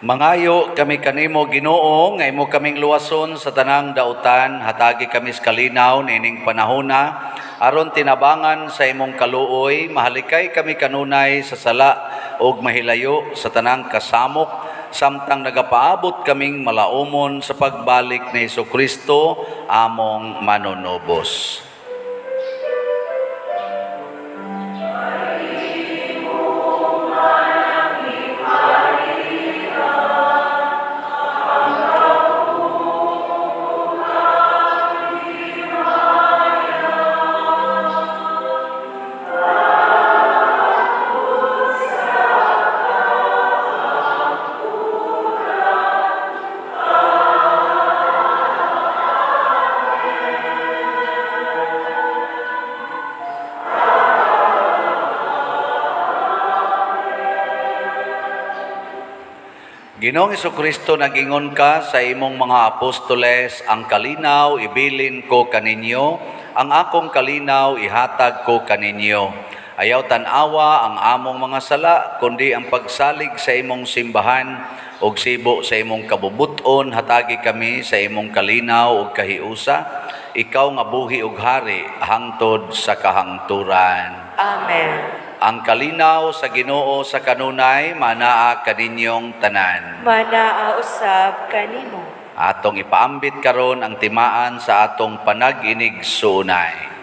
Mangayo kami kanimo, Ginoo, nga imo kaming luwason sa tanang dautan, hatagi kami sa kalinaw niining panahona aron tinabangan sa imong kaluoy, mahalikay kami kanunay sa sala ug mahilayo sa tanang kasamok samtang nagapaabot kaming malaumon sa pagbalik ni Hesukristo among manunubos. Ginoong Kristo, nagingon ka sa imong mga apostoles, "Ang kalinaw ibilin ko kaninyo, ang akong kalinaw ihatag ko kaninyo." Ayaw tan-awa ang among mga sala, kundi ang pagsalig sa imong simbahan ug sibo sa imong kabubuton, hatagi kami sa imong kalinaw ug kahiusa. Ikaw nga buhi ug hari hangtod sa kahangturan. Amen. Ang kalinaw sa Ginoo sa kanunay manaa kaninyong tanan. Manaa usab kanimo. Atong ipaambit karon ang timaan sa atong panag-inig-suunay.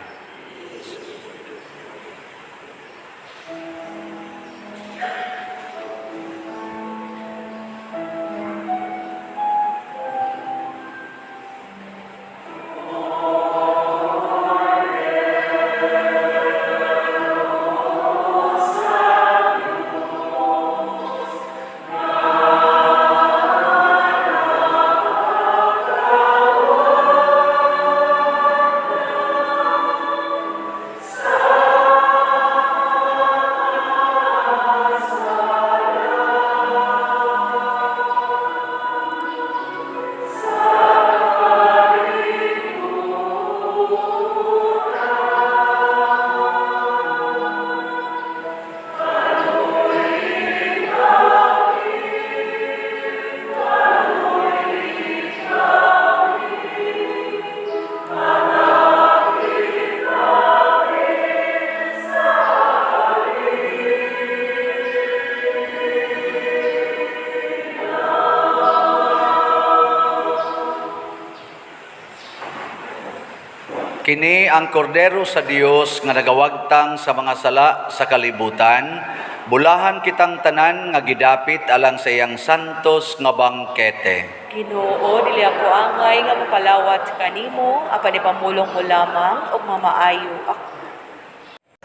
Kini ang kordero sa Dios nga nagawagtang sa mga sala sa kalibutan. Bulahan kitang tanan nga gidapit alang sa iyang santos nga bangkete. Ginoo, dili ako angay nga mopalawat kanimo, apan ipamulong mo lamang ug mamaayo ako.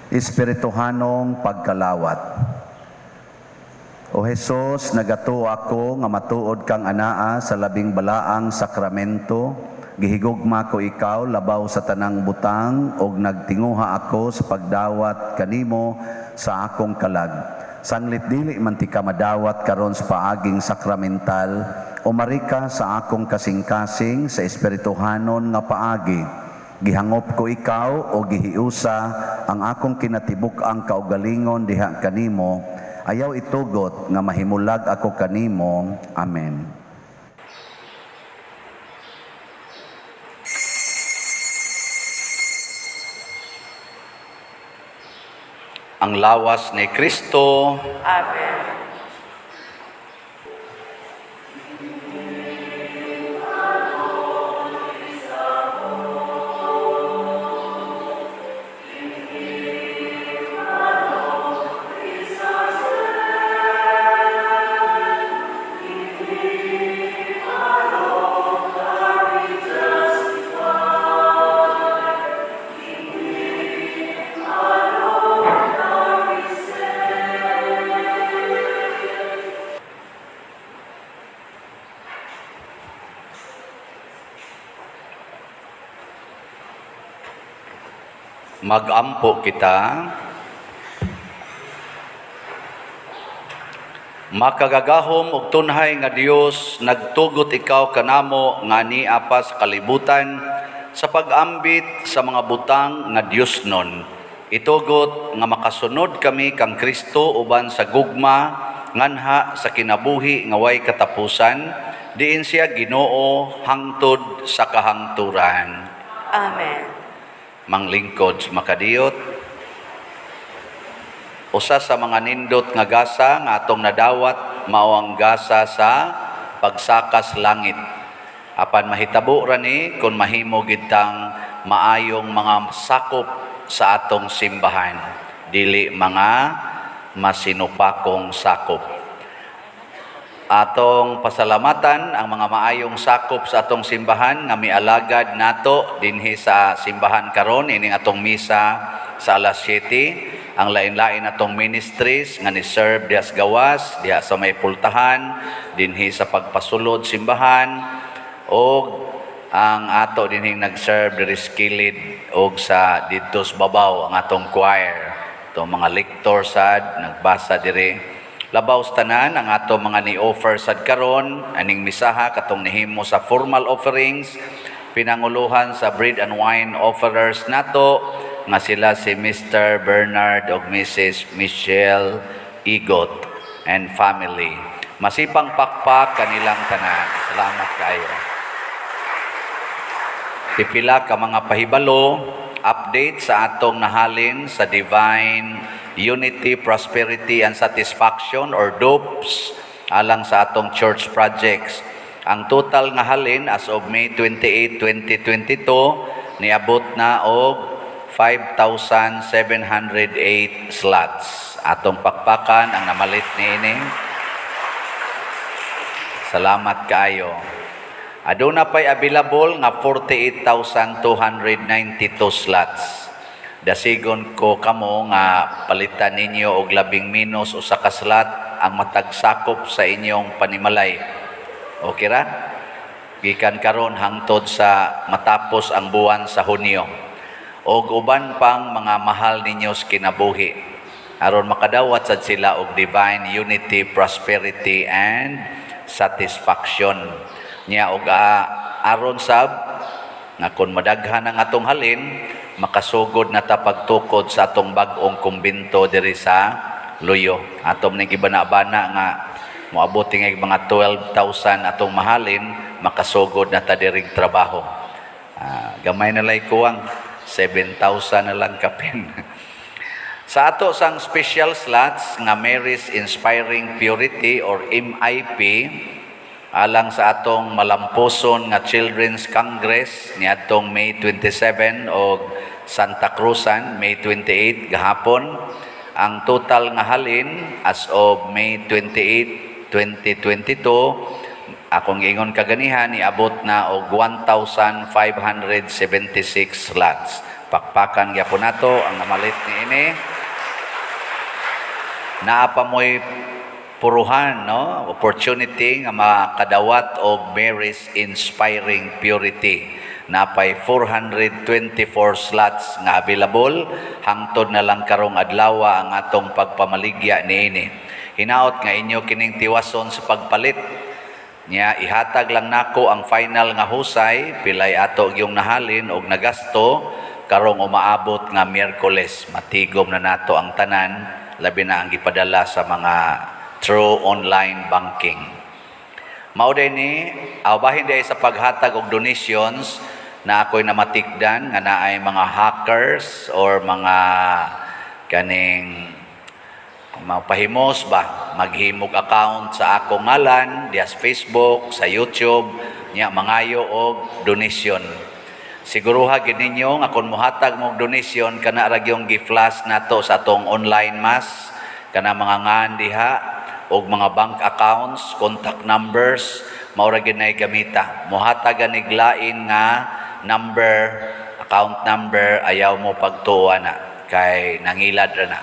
Espirituhanong pagkalawat. O Hesus, nagatuo ako nga matuod kang anaa sa labing balaang sakramento. Gihigugma ko ikaw labaw sa tanang butang ug nagtinguha ako sa pagdawat kanimo sa akong kalag. Sanglit dili man ti ka madawat karon sa paaging sakramental, umari ka sa akong kasing-kasing sa espirituhanon nga paagi. Gihangop ko ikaw o gihiusa ang akong kinatibuk-ang kaugalingon diha kanimo. Ayaw itugot nga mahimulag ako kanimo. Amen. Ang lawas ni Kristo. Amen. Magampo kita. Makagagahom og tunhay nga Dios, nagtugot ikaw kanamo nga ania pa sa kalibutan sa pag-ambit sa mga butang nga Dios nun. Itugot nga makasunod kami kang Kristo uban sa gugma nganha sa kinabuhi nga way katapusan, diin siya Ginoo hangtod sa kahangturan. Amen. Manglingkod makadiyot, usa sa mga nindot nga gasa nga atong nadawat mao ang gasa sa pagsakas langit. Apan mahitabo ra ni kung mahimo gid tang maayong mga sakop sa atong simbahan, dili mga masinupakong sakop. Atong pasalamatan ang mga maayong sakop sa atong simbahan nga mialagad nato dinhi sa simbahan karon ining atong misa sa alas 7, ang lain-lain atong ministries nga ni-serve diha sa gawas, diha sa may pultahan, dinhi sa pagpasulod simbahan, og ang ato dinhing nag-serve diri sa kilid og sa didto sa babaw, ang atong choir, to mga lector sad nagbasa diri. Labaw sa tanan, ang ato mga ni-offer sad karon aning misaha katong nihimo sa formal offerings, pinanguluhan sa bread and wine offerers nato nga sila si Mr. Bernard ug Mrs. Michelle Igot and family. Masipang pakpak kanilang tanan. Salamat kaayo. Pipila ka mga pahibalo, update sa atong nahalin sa Divine Unity, Prosperity and Satisfaction or DUPS alang sa atong church projects. Ang total nga halin as of May 28, 2022 niabot na og 5,708 slots. Atong pakpakan ang namalit niini. Salamat kaayo. Aduna pay available nga 48,292 slots. Dasigon ko kamo nga palitan ninyo og labing minus usa ka slot ang matag sakop sa inyong panimalay. Okay ra? Gikan karon hangtod sa matapos ang buwan sa Hunyo. Og uban pang mga mahal ninyo sa kinabuhi, aron makadawat sad sila og Divine Unity, Prosperity and Satisfaction. Nya og aron sab nga kung madaghan ang atong halin, makasugod na ta pagtukod sa atong bag-ong kumbento diri sa Luyo. Atom ning gibana-bana nga moabot tingay mga 12,000 atong mahalin, makasugod na ta diring trabaho. Gamay na lay kuwang, 7,000 na lang kapin. Sa ato sang special slots nga Mary's Inspiring Purity or MIP alang sa atong malampuson nga Children's Congress niadtong May 27 og Santa Cruzan May 28 gahapon, ang total nga halin as of May 28, 2022, akong ingon kaganihan, niabot na og 1,576 slots. Pakpakan gyapon nato ang namalit niini. Naa pa mo'y puruhan, no, opportunity nga makadawat og Mary's Inspiring Purity. Napay 424 slots nga available hangtod na lang karong adlaw ang atong pagpamaligya niini. Hinaot nga inyo kining tiwason sa pagpalit. Nya ihatag lang nako ang final nga husay pilay ato yung nahalin og nagasto karong umaabot nga Miyerkules. Matigom na nato ang tanan, labi na ang gipadala sa mga through online banking. Mao day ni aw bahin day sa paghatag og donations na ako'y namatikdan nga naay mga hackers or mga kaning mapahimos ba, maghimog account sa akong ngalan diha sa Facebook, sa YouTube, nya mangayo og donation. Siguruha gid ninyo nga kung mohatag mo og donation, kana ra gyung gi-flash nato sa atong online mass, kana mga ngan diha og mga bank accounts, contact numbers, mao ra gyud nay gamita. Mohatag ganig lain nga number, account number, ayaw mo pagtuwa na kay nangilad ra na.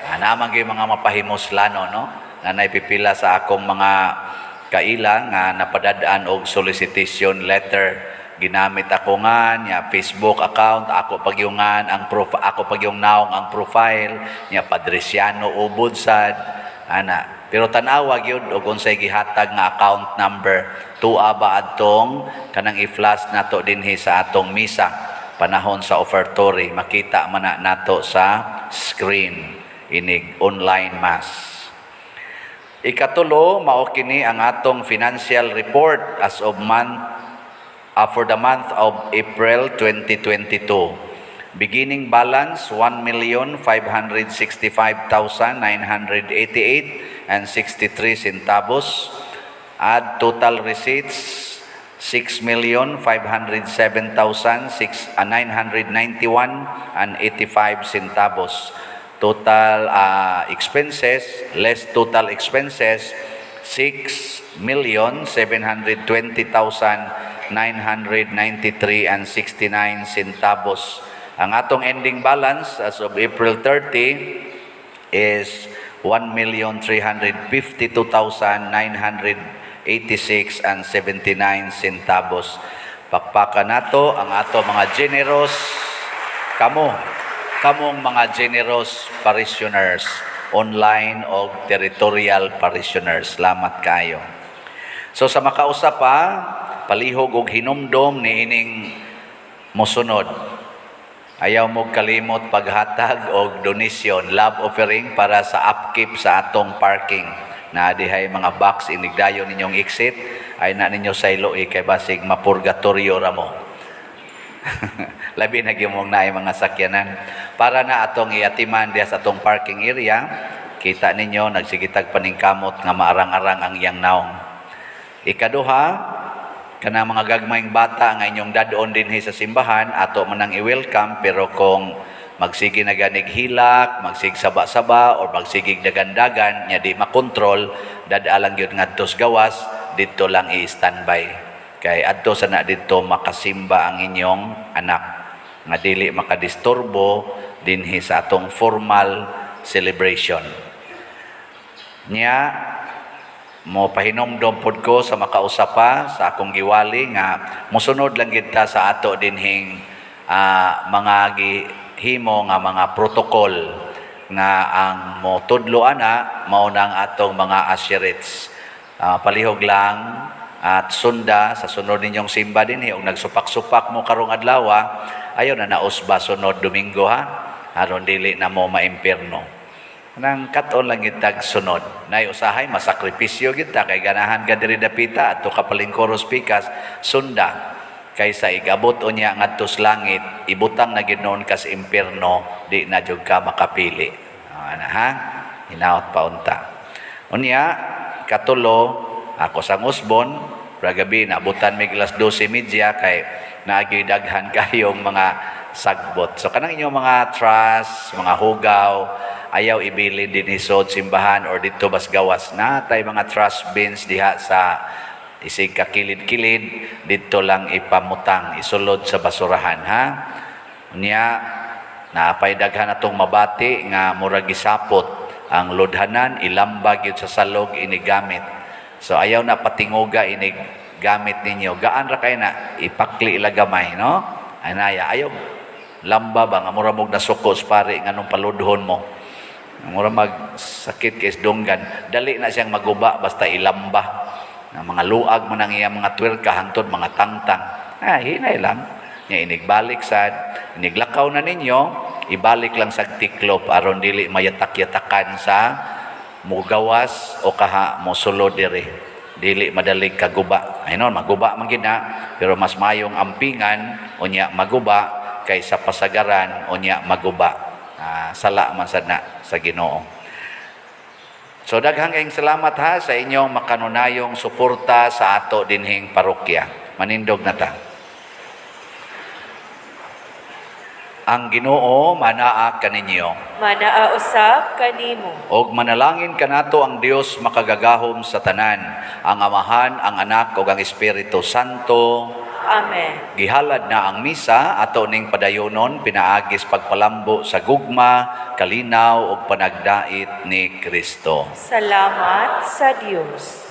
Naman gyud mga mapahimuslano, no, nga naipipila sa akong mga kaila nga napadad-an og solicitation letter, ginamit ako nga niya Facebook account, ako pagyungan ang ako pagyung naong ang profile niya, Padriciano Ubod sad ana. Pero tan-awa gyud og unsay gihatag nga account number, tuwa ba adtong kanang i-flash nato dinhi sa atong misa panahon sa offertory, makita man na nato sa screen inig online mass. Ikatulo, mao kini ang atong financial report as of month for the month of April 2022. Beginning balance, 1,565,988.63 centavos. Add total receipts, 6,507,991.85 centavos. Total expenses, less total expenses, 6,720,993.69 centavos. Ang atong ending balance as of April 30 is 1,352,986.79 centavos. Pakpakan nato ang ato mga generous kamo, kamong mga generous parishioners, online o territorial parishioners. Salamat kayo. So sa makausa pa, palihog og hinumdom niining mosunod. Ayaw mo kalimot paghatag og donation, love offering para sa upkeep sa atong parking. Na dihay mga box inigdayon ninyong exit ay na ninyo saylo eh, kay basig mapurgatorio ra mo. Labi na gyud mong naay mga sakyanan. Para na atong iatiman diha sa atong parking area, kita ninyo nagsigitag paningkamot nga maarang-arang ang iyang naong. Ikaduha, kana mga gagmayng bata nga inyong dad-on dinhi sa simbahan, ato man ang i-welcome, pero kung magsige na ganig hilak, magsig saba-saba or magsigig dagandagan nya di makontrol, dad-a lang gyud ngadto sa gawas, didto lang i-standby. Kay adto sa na didto makasimba ang inyong anak nga dili makadisturbo dinhi sa atong formal celebration. Nya mo pahinomdom pod ko sa makausa pa sa akong giwali nga mosunod lang gid ta sa ato dinhing mga gihimo nga mga protocol nga ang motudlo ana mao na ang atong mga usherettes. Palihog lang at sunda sa sunod ninyong simba dinhi, og nagsupak-supak mo karong adlaw, ayaw na nausba sunod Domingo ha, aron dili na mo maimpirno. Nang kat-on lang gitag sunod. Nay usahay masakripisyo gid ta kay ganahan ka diri dapita adto ka palingkoros pikas, sunda kaysa igabot unya ngadto sa langit, ibutang na gid noon ka sa impierno, di na jud ka makapili. Ana ha, hinaot pa unta. Unya katulo, ako sang usbon gabi naabutan mig alas 12:30 kay naagi daghan kayong mga sagbot. So kanang inyong mga trash, mga hugaw, ayaw ibilin dinhi sod simbahan or didto bas gawas na tay mga trash bins diha sa isig kakilid-kilid, didto lang ipamutang, isulod sa basurahan ha. Unya naapay daghan atong mabati nga murag gisapot ang lodhanan, ilamba gyud sa salog inigamit. So ayaw na patinguga inig gamit ninyo. Gaan ra kay na ipakli ila gamay, no? Anaya ayaw lamba ba nga mura mog nasuko sa pare nganong paludhon mo. Mura mag sakit kay dunggan. Dali na siyang maguba basta ilamba. Ang mga luag man ang iyang mga tuwerka hangtod mga tangtang. Ah, hinay lang. Nya inigbalik sad, iniglakaw na ninyo, ibalik lang sa tiklop aron dili mayatak-yatakan sa mugawas o kaha mosulod diri. Dili madalig kaguba. Ay non, maguba man gid na, pero mas mayong ampingan unya maguba kaysa pasagaran unya maguba. Ah, sala man sad na sa Ginoo. So daghang kayong salamat ha sa inyong makanunayong suporta sa ato dinhing parokya. Manindog na ta. Ang Ginoo manaa kaninyo. Manaa usab kanimo. Og manalangin kanato ang Dios makagagahom sa tanan, ang Amahan, ang Anak ug ang Espiritu Santo. Amen. Gihalad na ang misa, ato ning padayonon pinaagis pagpalambo sa gugma, kalinaw ug panagdait ni Kristo. Salamat sa Dios.